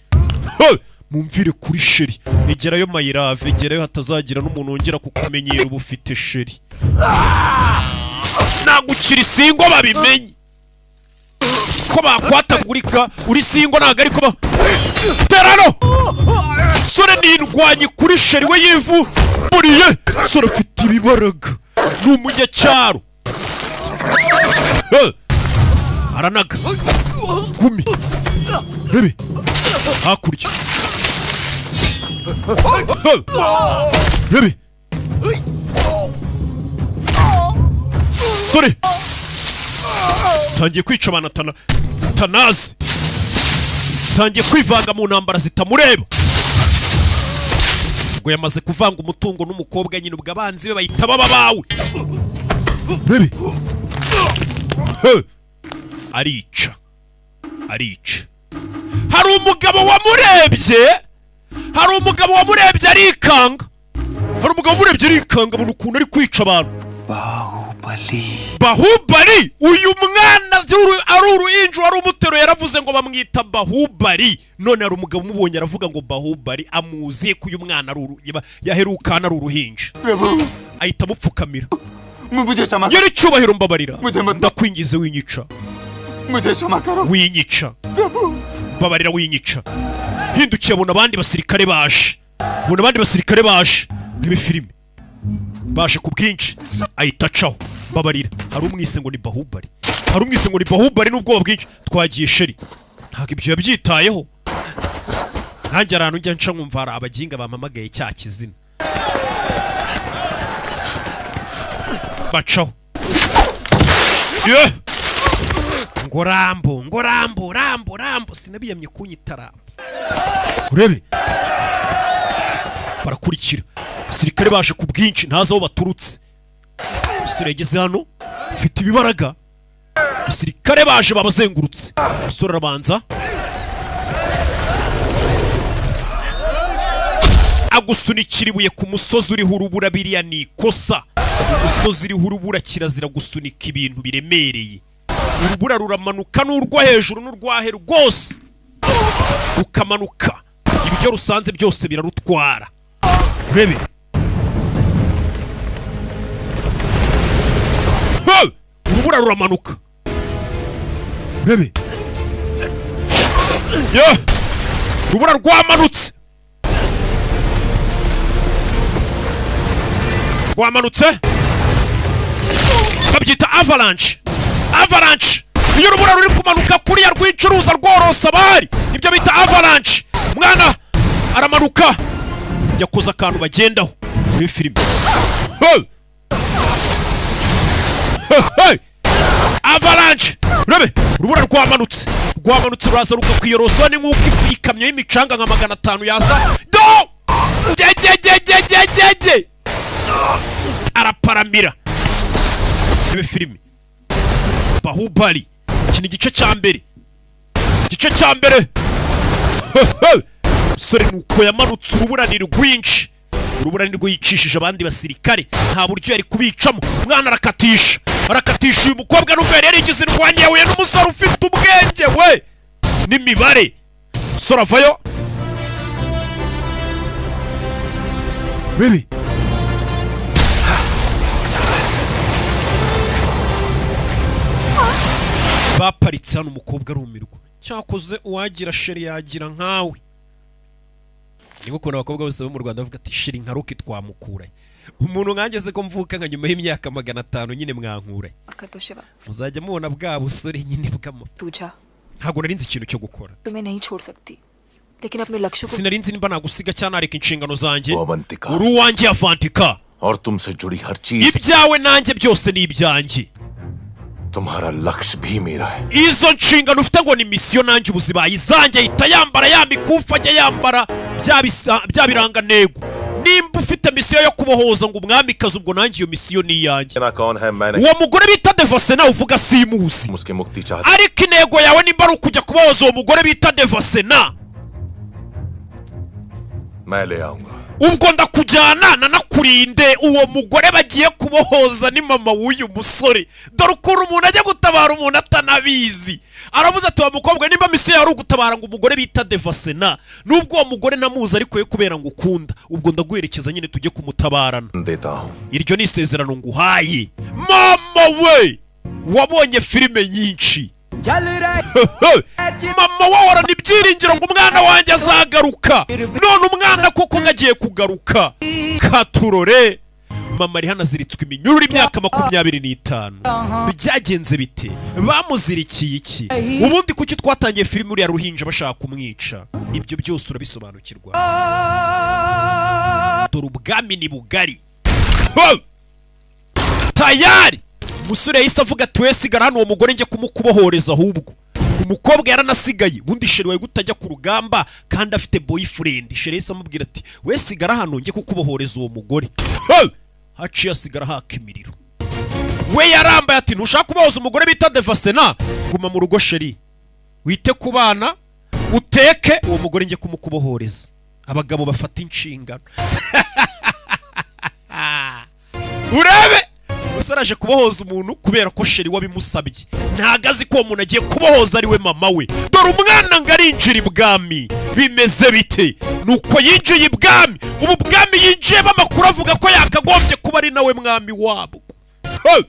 He! Mumvire kuri chéri, egerayo mayirave, egerayo hatazagira n'umuntu wongera kukumenyera. Uba ufite chéri, nagukira single, babimenye ko bakwatagurika uri single. Ntabwo ariko ba terano sore nindwanye kuri chéri we yivu buriye. Sore afite ibibaraga, ni umunyacyaro. He! Aranaga gumi rebe hakurya. He! Rebe sore tangiye kwica abantu tanazi, tangiye kwivanga mu ntambara zitamureba. Ubwo yamaze kuvanga umutungo n'umukobwa nyine, ubwo abanzi be bahita baba bawe. Rebe. He! Arica, arica. Hari umugabo wamurebye, hari umugabo wamurebye arikanga, hari umugabo wamurebye arikanga, abona ukuntu ari kwica abantu. Bahubali, uyu mwana ari uruhinja wari umuteruye, yaravuze ngo bamwita Bahubali. None hari umugabo umubonye aravuga ngo Bahubali, amuzi ko uyu mwana ari yaherukana ari uruhinja, ahita amupfukamira. Nyiri icyubahiro, mbabarira, ndakwingize, winyica, winyica, mbabarira, winyica. Hindukiye abona abandi basirikare baje, abona abandi basirikare baje. Urebe filime, baje ku bwinshi, ahita acaho. Mbabarira, hari umwise ngo ni Bahubali, hari umwise ngo ni Bahubali n'ubwoba bwinshi. Twagiye chéri. Ntabwo ibyo yabyitayeho. Nanjye ahantu njya nca nkumva hari abaginga bampamagaye cya kizina, bacaho. Ye! Ngo Rambo, ngo Rambo, Rambo, Rambo, sinabiyamye kunyita Rambo. Urebe, barakurikira abasirikare baje ku bwinshi, ntazi aho baturutse. Umusore yageze hano ufite ibibaraga, abasirikare baje babazengurutse. Umusore arabanza agusunikira ibuye ku musozi uriho urubura. Biriya ni ikosa. Umusozi uriho urubura kirazira gusunika ibintu biremereye. Urubura ruramanuka n'urwo hejuru n'urwahe rwose rukamanuka, ibyo rusanze byose birarutwara. Urebe. Hey! Urubura ruramanuka. Urebe. Yeah! Urubura rwamanutse, rwamanutse, babyita avalanche. Avalanche, iyo urubura ruri kumanuka kuriya rwicuruza rworosa abahari, nibyo bita avalanche. Mwana aramanuka, yakoze akantu bagendaho muri filime. Hey! Hey, hey! Avalanche, urebe, urubura rwamanutse, rwamanutse, ruraza rukakwiyorosa. Ni nk'uko ikamyo y'imicanga nka 500 yaza do gegegegegegege. Araparamira. Rebe filime Bahubali, iki ni igice cya mbere, igice cya mbere. Umusore nuko yamanutse urubura ni rwinshi, urubura ni rwo yicishije abandi basirikare, nta buryo yari kubicamo. Umwana arakatisha, arakatisha. Uyu mukobwa nubwo yari yarigize indwanyi, yahuye n'umusore ufite ubwenge we n'imibare. Umusore avayo. Bibi baparitse hano, umukobwa arumirwa. Cyakoze uwagira chéri yagira nkawe. Ni ukuntu abakobwa bose bo mu Rwanda bavuga ati chéri nka Rocky twamukura. Umuntu nkanjye se ko mvuka nka nyuma y'imyaka 500 nyine mwankura? कर दो Shiva. Muzajya mubona bwa busore nyine bw'ama तुझा Ntabwo nari nzi ikintu cyo gukora. तुम्हें नहीं छोड़ सकती। लेकिन अपने लक्ष्य को Sinari nzi nimba nagusiga cyangwa nareka inshingano zanjye. Uri uwanjye, Avantika. और तुमसे जुड़ी हर चीज Ibyawe nanjye byose ni ibyanjye. तुम्हारा लक्ष्य भी मेरा है। Izo nshingano ufite ngo ni misiyo, nanjye ubu zibaye izanjye. Ahita yambara ya mikufi, ajya yambara bya birangantego. Nimba ufite misiyo yo kubohoza ngo umwamikazi, ubwo nanjye iyo misiyo ni iyanjye. ना कौन है मैं नहीं। Uwo mugore bita Devasena uvuga simuzi, उसकी मुक्ति चाहते ariko intego yawe nimba ari ukujya kubohoza uwo mugore bita Devasena, मैं ले आऊंगा। Ubwo ndakujyana nanakurinde. Uwo mugore bagiye kubohoza ni mama w'uyu musore. Dore ukuntu umuntu ajya gutabara umuntu atanabizi. Aravuze ati: "Wa mukobwa, nimba misiyo yawe ari ugutabara ngo umugore bita Devasena, nubwo uwo mugore namuzi, ariko ye kubera ngo ukunda, ubwo ndaguherekeza nyine tujye kumutabarana." देता हूँ। Iryo ni isezerano nguhaye. Mama we wabonye filime nyinshi, mama wahorana ibyiringiro ngo umwana wanjye azagaruka. None umwana koko ngo agiye kugaruka. Katurore, mama ari hano aziritswe iminyururu imyaka 25. Byagenze bite? Bamuzirikiye iki? Ubundi kuki twatangiye filime uriya ruhinja bashaka kumwica? Ibyo byose urabisobanukirwa. Dore ubwami ni bugari. Ho! Tayari umusore yahise avuga ati: "We sigara hano, uwo mugore njye kumukubohoreza." Ahubwo umukobwa yaranasigaye. Ubundi chéri wawe gutajya ku rugamba kandi afite boyfriend? Chéri yahise amubwira ati: "We sigara hano njye kukubohoreza uwo mugore." Ho! Haciye asigara haka imiriro. We yarambaye ati: "Ntushaka kubohoza umugore bita Devasena? Guma mu rugo chéri, wite ku bana, uteke, uwo mugore njye kumukubohoreza." Abagabo bafata inshingano. Urebe umusore aje kubohoza umuntu kubera ko chéri wabimusabye, ntago azi ko uwo muntu agiye kubohoza ari we mama we. Dore umwana ngo arinjira ibwami. Bimeze bite? Nuko yinjiye ibwami. Ubu bwami yinjiyemo, amakuru avuga ko yakagombye kuba ari nawe mwami wabwo. Hey!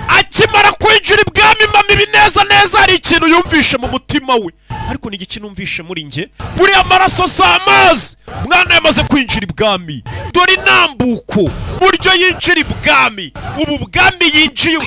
Akimara kwinjira ibwami, mama ibi neza neza hari ikintu yumvishe mu mutima we. Ariko ni igiki numvishe muri njye? Buriya amaraso si amazi. Umwana yamaze kwinjira ibwami. Dore intambuko buryo yinjira ibwami. Ubu bwami yinjiye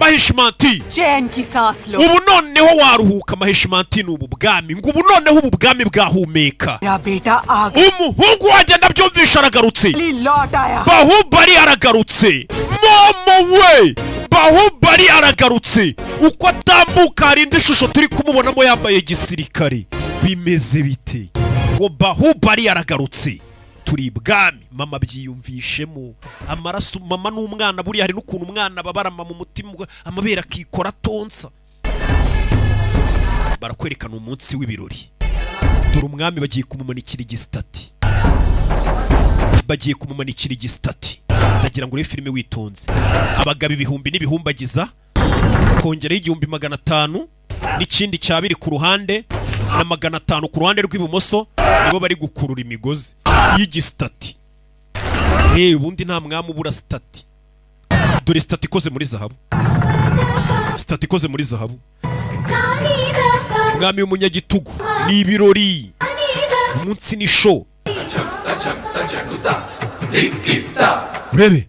Mahishmati, चैन की सांस लो। Ubu noneho waruhuka, Mahishmati. Ni ubu bwami ngo ubu noneho ubu bwami bwahumeka. मेरा बेटा आ Umuhungu wanjye ndabyumvisha aragarutse. लौट आया। Bahubali aragarutse. Mama we, Bahubali aragarutse. Uko atambuka hari indi shusho turi kumubonamo yambaye gisirikare. Bimeze bite? Ngo Bahubali aragarutse. Turi ibwami. Mama byiyumvishemo amaraso, mama n'umwana. Buriya hari n'ukuntu umwana ababara mama mu mutima, amabere akikora atonsa. Barakwerekana umunsi w'ibirori. Dore umwami bagiye kumumanikira igisitati, bagiye kumumanikira igisitati. Ndagira ngo urebe filime witonze. Abagabo ibihumbi n'ibihumbagiza, kongeraho 1500 n'ikindi cya biri ku ruhande na 500 ku ruhande rw'ibumoso, nibo bari gukurura imigozi y'igisitati. Hey, ubundi nta mwami ubura sitati. Dore sitati ikoze muri zahabu, sitati ikoze muri zahabu. Umwami w'umunyagitugu. Ni ibirori, umunsi ni show. Urebe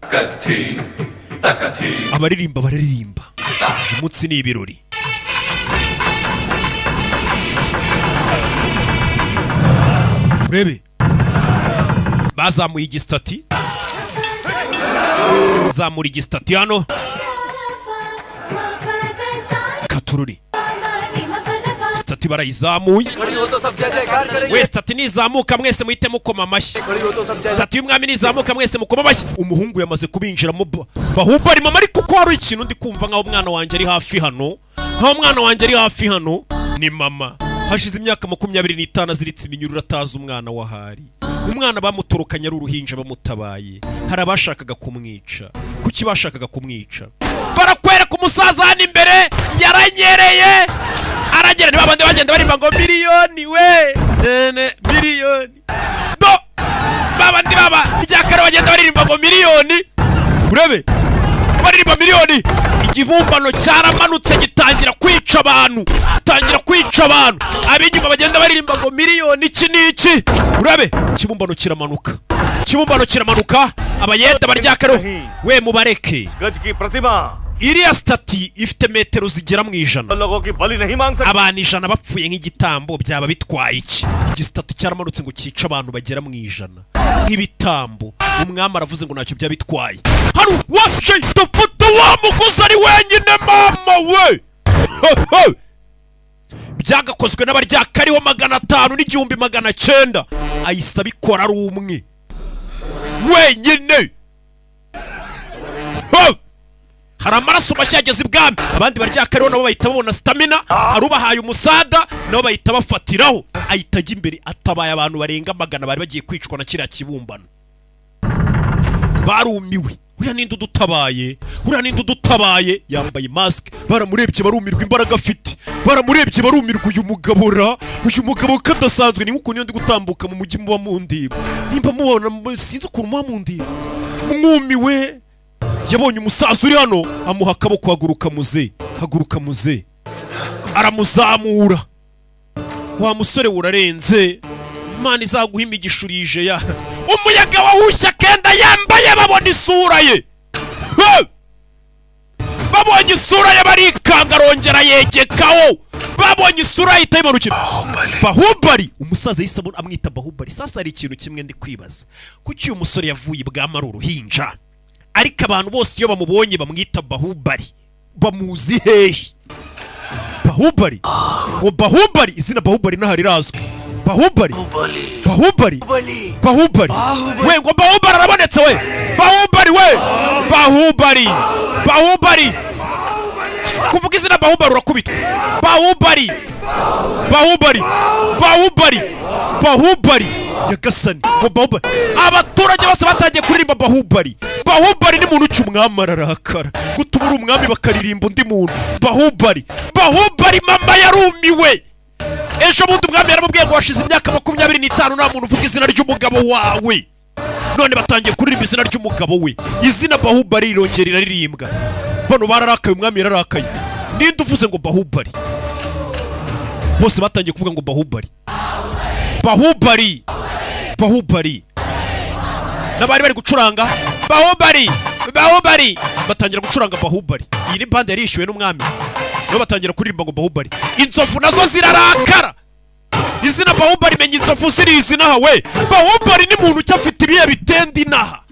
abaririmba bararirimba, uyu munsi ni ibirori. Urebe bazamuye igisitati, zamura igisitati hano. Katururi, sitati barayizamuye. खड़ी हो तो सब जय जयकार करेंगे। We, sitati nizamuka mwese muhite mukoma amashyi. खड़ी हो तो सब जय Sitati y'umwami nizamuka mwese mukoma amashyi. Umuhungu yamaze kubinjiramo. Bahubali mama, ariko ko hari ikintu ndi kumva nkaho umwana wanjye ari hafi hano, nkaho umwana wanjye ari hafi hano. Ni mama, hashize imyaka 25 aziritse iminyururu, atazi umwana wahari. Umwana bamutorokanye ari uruhinja, bamutabaye. Hari abashakaga kumwica. Kuki bashakaga kumwica? Barakwereka umusaza hano imbere yaranyereye, aragera. Ni babandi bagenda barimba ngo miliyoni we nene miliyoni. Do babandi baba ryakare bagenda baririmba ngo miliyoni. Urebe baririmba miliyoni. Ikibumbano cyaramanutse gitangira kwica abantu, gitangira kwica abantu. Ab'inyuma bagenda baririmba ngo miliyoni iki n'iki. Urabe ikibumbano kiramanuka, ikibumbano kiramanuka. Abayenda baryakare we, mubareke. गज की प्रतिमा Iriya statue ifite metero zigera mu 100. लोगों की बलि नहीं मांग सकते। Abantu 100 bapfuye nk'igitambo byaba bitwaye iki? Igistatue cyaramanutse ngo cyice abantu bagera mu 100 nk'ibitambo. Umwami aravuze ngo ntacyo byaba bitwaye. Hari waje dufata wa muguzi ari wenyine, mama we. Byagakozwe n'abaryakariho 500 n'1900, ahise abikora ari umwe wenyine. Ho! Hari amaraso mashya yageze ibwami, abandi baryakariho nabo bahita babona stamina. Hari ubahaye umusada, nabo bahita bafatiraho. Ahita ajya imbere, atabaye abantu barenga 100 bari bagiye kwicwa na kiriya kibumbano. Barumiwe: "Uriya ninde udutabaye? Uriya ninde udutabaye?" Yambaye mask. Baramurebye barumirwa imbaraga afite, baramurebye barumirwa. Uyu mugabo ra, uyu mugabo kadasanzwe! Ni nk'ukuntu iyo ndi gutambuka mu mujyi muba mundiba, nimba mubona, sinzi ukuntu muba mundiba mwumiwe. Yabonye umusaza uri hano, amuha akaboko: "Haguruka muze, haguruka muze." Aramuzamura. "Wa musore we, urarenze, Imana izaguha imigisha, urije." Ya umuyaga wahushye akenda yambaye, babona isura ye. He! Babonye isura ye barikanga, arongera yegekaho. Babonye isura ye ahita yimanukira. Bahubari! Umusaza yahise amwita Bahubari. Sasa hari ikintu kimwe ndi kwibaza: kuki uyu musore yavuye ibwami ari uruhinja, ariko abantu bose iyo bamubonye bamwita Bahubari? Bamuzi hehe Bahubari? Ngo Bahubari, izina Bahubari naho rirazwi. Bahubari, Bahubari, Bahubari we! Ngo Bahubari arabonetse we! Bahubari we! Bahubari, Bahubari! Kuvuga izina Bahubari urakubitwa. Bahubari, Bahubari, Bahubari, Bahubari! Nyagasani! Ngo Bahubari! Abaturage bose batangiye kuririmba Bahubari. Bahubari ni muntu ki? Umwami ararakara. Gutuma uri umwami bakaririmba undi muntu Bahubari, Bahubari! Mama yarumiwe. Ejo bundi umwami yaramubwiye ngo washize imyaka 25 nta muntu uvuga izina ry'umugabo wawe, none batangiye kuririmba izina ry'umugabo we. Izina Bahubari rirongera riraririmbwa. Bano bararakaye, umwami yararakaye. Ninde uvuze ngo Bahubari? Bose batangiye kuvuga ngo Bahubari, Bahubari, Bahubari. N'abari bari gucuranga Bahubari, Bahubari, batangira gucuranga Bahubari. Iyi ni bande yari yishyuwe n'umwami, nabo batangira kuririmba ngo Bahubari. Inzovu nazo zirarakara. Izina Bahubari, menya inzovu zirizi inaha we. Bahubari ni muntu ki? Afite ibihe bitenda inaha?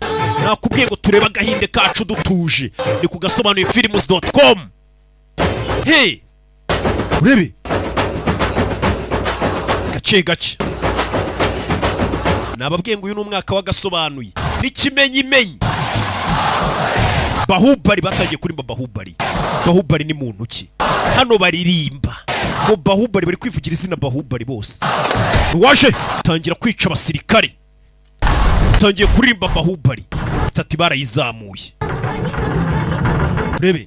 Nakubwiye ngo turebe agahinde kacu dutuje, ni ku gasobanuye films.com. Hey, urebe gake gake. Nababwiye ngo uyu ni umwaka w'agasobanuye n'ikimenyimenyi. Bahubari, batangiye kuririmba Bahubari. Bahubari ni muntu ki? Hano baririmba ngo Bahubari, bari kwivugira izina Bahubari bose. Waje tangira kwica abasirikare, utangiye kuririmba Bahubari. Statue barayizamuye, urebe.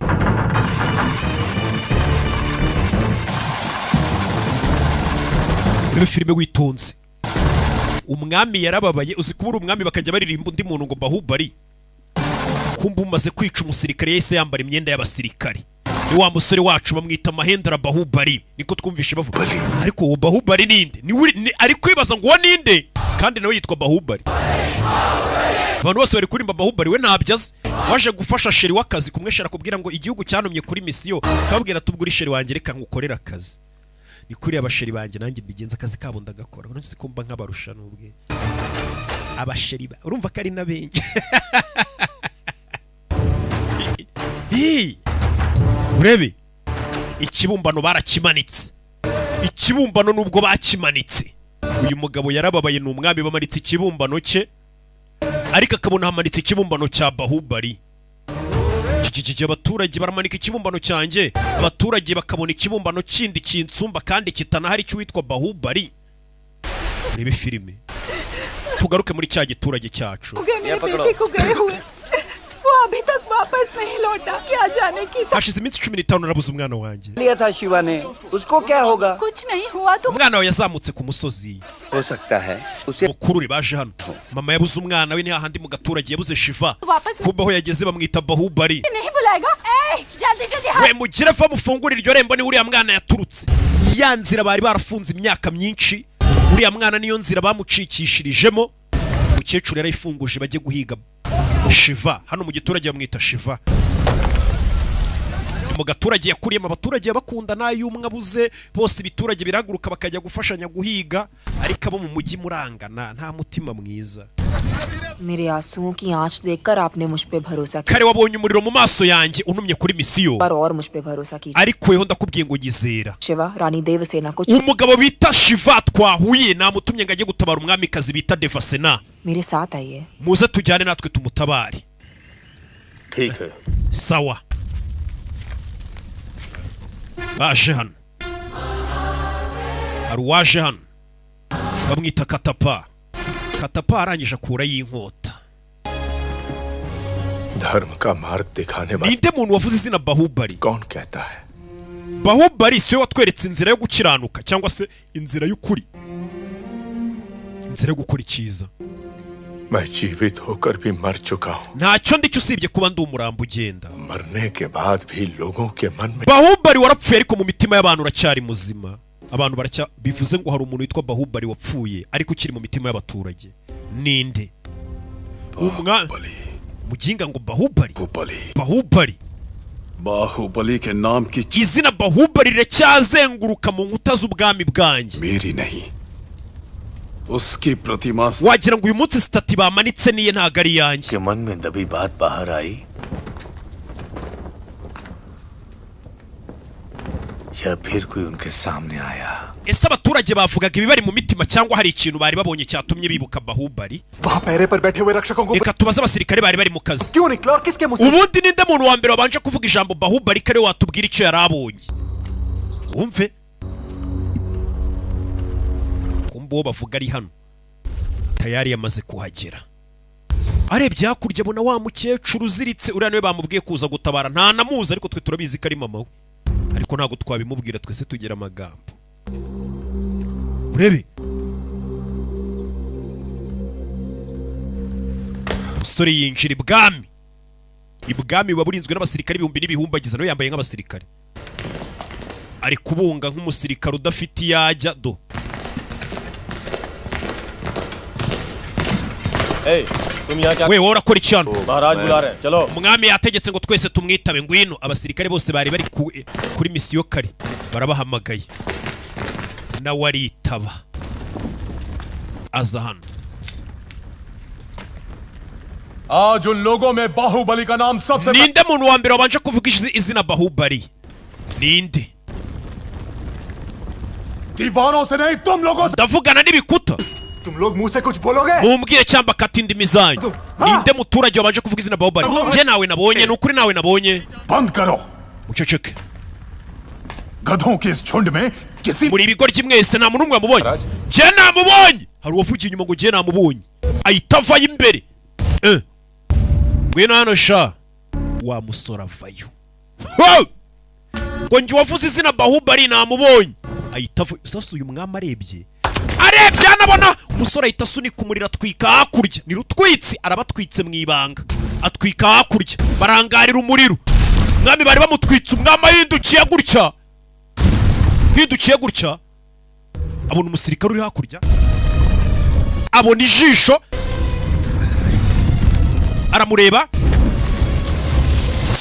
Urebe filime witonze. Umwami yarababaye. Uzi kuba uri umwami bakajya baririmba undi muntu ngo Bahubari? Kumba umaze kwica umusirikare, yahise yambara imyenda y'abasirikare. Ni wa musore wacu bamwita Mahendra Bahubari, niko twumvishe bavuga. Ariko uwo Bahubari ninde? Ari kwibaza ngo uwo ninde kandi nawe yitwa Bahubari. Abantu bose bari kuririmba Bahubari, we ntabyo azi. Waje gufasha chéri w'akazi kumwe, chéri akubwira ngo igihugu cyantumye kuri mission, kabwira tubwo uri chéri wanjye, reka ngukorere akazi. Ni kuriya abachéri banjye nanjye mbigenza, akazi kabo ndagakora. Uretse ko mba nkabarusha n'ubwe abachéri urumva ko ari na benshi. Hi! Urebe ikibumbano barakimanitse. Ikibumbano nubwo bakimanitse, uyu mugabo yarababaye. Ni umwami, bamanitse ikibumbano cye, ariko akabona hamanitse ikibumbano cya Bahubari. Iki abaturage baramanika ikibumbano cyanjye, abaturage bakabona ikibumbano kindi kinsumba kandi kitanahari cy'uwitwa Bahubari. Urebe filime, tugaruke muri cya giturage cyacu. हो गए मेरे बेटे को गए हुए, वो अभी तक वापस नहीं लौटा। क्या जाने की Hashize iminsi 15 narabuze umwana wanjye. लिया था शिवा ने, उसको क्या होगा? कुछ नहीं हुआ तो Umwana wawe yazamutse ku musozi. हो सकता है उसे Mukurure baje hano. Mama yabuze umwana we, ni hahandi mu gaturage yabuze Shiva. वापस Kumbe aho yageze bamwita Bahubari. नहीं बुलाएगा। ए, जल्दी जल्दी हाथ We, mugire va mufungure iryo rembo, niho uriya mwana yaturutse. Ya nzira bari barafunze imyaka myinshi, uriya mwana niyo nzira bamucikishirijemo. Umukecuru yarayifunguje, bajye guhiga Shiva. Hano mu giturage bamwita Shiva. Mu gaturage yakuriyemo abaturage bakundana, iyo umwe abuze bose ibiturage birahaguruka bakajya gufashanya guhiga, ariko abo mu mujyi murangana, nta mutima mwiza. मेरे आंसुओं की आंच देखकर आपने मुझ पे भरोसा किया। Kare wabonye umuriro mu maso yanjye untumye kuri misiyo. पर और मुझ पे भरोसा कीजिए। Ariko weho ndakubwiye ngo nyizera. Shiva रानी देवसेना को Umugabo bita Shiva twahuye namutumye ngo ajye gutabara umwamikazi bita Devasena. मेरे साथ आइए। Muze tujyane natwe tumutabare. ठीक है। Sawa, baje hano, hari uwaje hano bamwita Katapa. Katapa arangije akurayo inkota. धर्म का मार्ग दिखाने वाला Ninde muntu wavuze izina Bahubali? कौन कहता है? Bahubali siwe watweretse inzira yo gukiranuka cyangwa se inzira y'ukuri, inzira yo gukora icyiza? मैं जीवित होकर भी मर चुका हूँ। Ntacyo ndicyo usibye kuba ndi umurambo ugenda. मरने के बाद भी लोगों के मन में Bahubali warapfuye, ariko mu mitima y'abantu uracyari muzima, abantu baracya. Bivuze ngo hari umuntu witwa Bahubali wapfuye ariko ukiri mu mitima y'abaturage. Ninde? Umwa umuginga ngo Bahubali, Bahubali. Baahubali के नाम की Izina Bahubali riracyazenguruka mu nkuta z'ubwami bwanjye. मेरी नहीं, उसकी प्रतिमा। Wagira ngo uyu munsi statue bamanitse niye, ntabwo ari iyanjye. के मन में दबी बात बाहर आई या फिर कोई उनके सामने आया? Ese abaturage bavugaga ibibari mu mitima cyangwa hari ikintu bari babonye cyatumye bibuka Bahubali? वहां पहरे पर बैठे हुए रक्षकों को Reka tubaze abasirikare bari bari mu kazi. क्यों निकला और किसके मुंह से? Ubundi ninde muntu wa mbere wabanje kuvuga ijambo Bahubali, ko ariwe watubwira icyo yari abonye? Wumve kumba uwo bavuga ari hano, tayari yamaze kuhagera. Arebye hakurya abona wa mukecuru uziritse, uriya niwe bamubwiye kuza gutabara. Ntanamuzi, ariko twe turabizi ko ari mama we, ariko ntabwo twabimubwira, twese tugira amagambo. Urebe umusore yinjira ibwami. Ibwami buba burinzwe n'abasirikare ibihumbi n'ibihumbi, ageze nawe yambaye nk'abasirikare, ari kubunga nk'umusirikare udafite iyo ajya do. तुम यहाँ क्या? We, wowe urakora iki hano? महाराज बुला रहे हैं, चलो। Umwami yategetse ngo twese tumwitabe, ngwino. Abasirikare bose bari bari kuri misiyo kare barabahamagaye, nawe aritaba aza hano. आज उन लोगों में बाहुबली का नाम सबसे Ninde muntu wa mbere wabanje kuvuga izina Bahubali? Ninde? दीवारों से नहीं, तुम लोगों से। Ndavugana n'ibikuta. तुम लोग मुंह से कुछ बोलोगे? Mumbwire cyangwa kata indimi zanyu, ninde muturage wabanje kuvuga izina Bahubali? Njye nawe nabonye, ni ukuri nawe nabonye. बंद करो। Muceceke. गधों के इस झुंड में किसी Muri ibigoryi mwese, nta muntu n'umwe wamubonye. Njye namubonye. Hari uwavugiye inyuma ngo njye namubonye, ahita avayo imbere. Eh. Ngwino hano sha. Wa musore avayo. Ho! Ngo njye uwavuze izina Bahubali namubonye, ahita avayo. Sasa uyu mwami arebye anabona umusore ahita asunika umuriro atwika hakurya. Ni rutwitsi, arabatwitse mu ibanga, atwika hakurya, barangarira umuriro. Umwami bari bamutwitse. Umwami ahindukiye gutya, hindukiye gutya, abona umusirikare uri hakurya, abona ijisho, aramureba,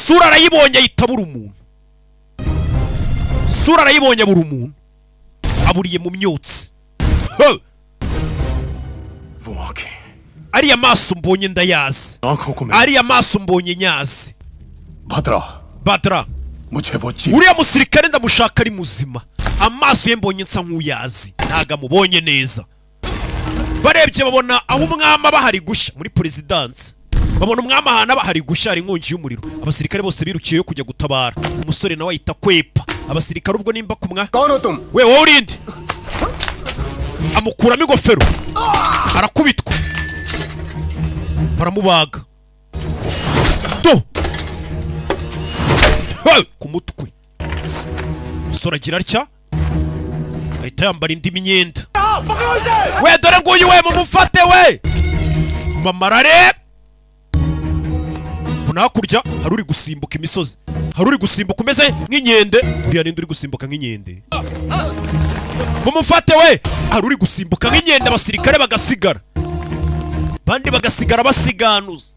sura arayibonye, ahita abura umuntu. Sura arayibonye, abura umuntu, aburiye mu myotsi. Ho! वो आंखें Ariya maso mbonye ndayazi. आंखों को मैं Ariya maso mbonye nyazi. Bhadra. Badra. मुझे वो चीज Uriya musirikare ndamushaka ari muzima, amaso ye mbonye nsa nk'uyazi, ntago amubonye neza. Barebye babona aho umwami aba hari gushya muri perezidansi, babona umwami ahantu aba hari gushya, hari inkongi y'umuriro. Abasirikare bose birukiyeyo kujya gutabara. Umusore nawe ahita kwepa abasirikare, ubwo nimba kumwa we, wowe urinde. Amukuramo ingofero, arakubitwa, baramubaga do. Hey! Ku mutwe. Umusore agira atya ahita yambara indi myenda. We, dore nguyu we, mumufate we. Mama arareba, mbona hakurya hari uri gusimbuka imisozi, hari uri gusimbuka umeze nk'inkende. Uriya ninde uri gusimbuka nk'inkende? Mumufate we. Hari uri gusimbuka nk'inkende, abasirikare bagasigara, bandi bagasigara basiganuza.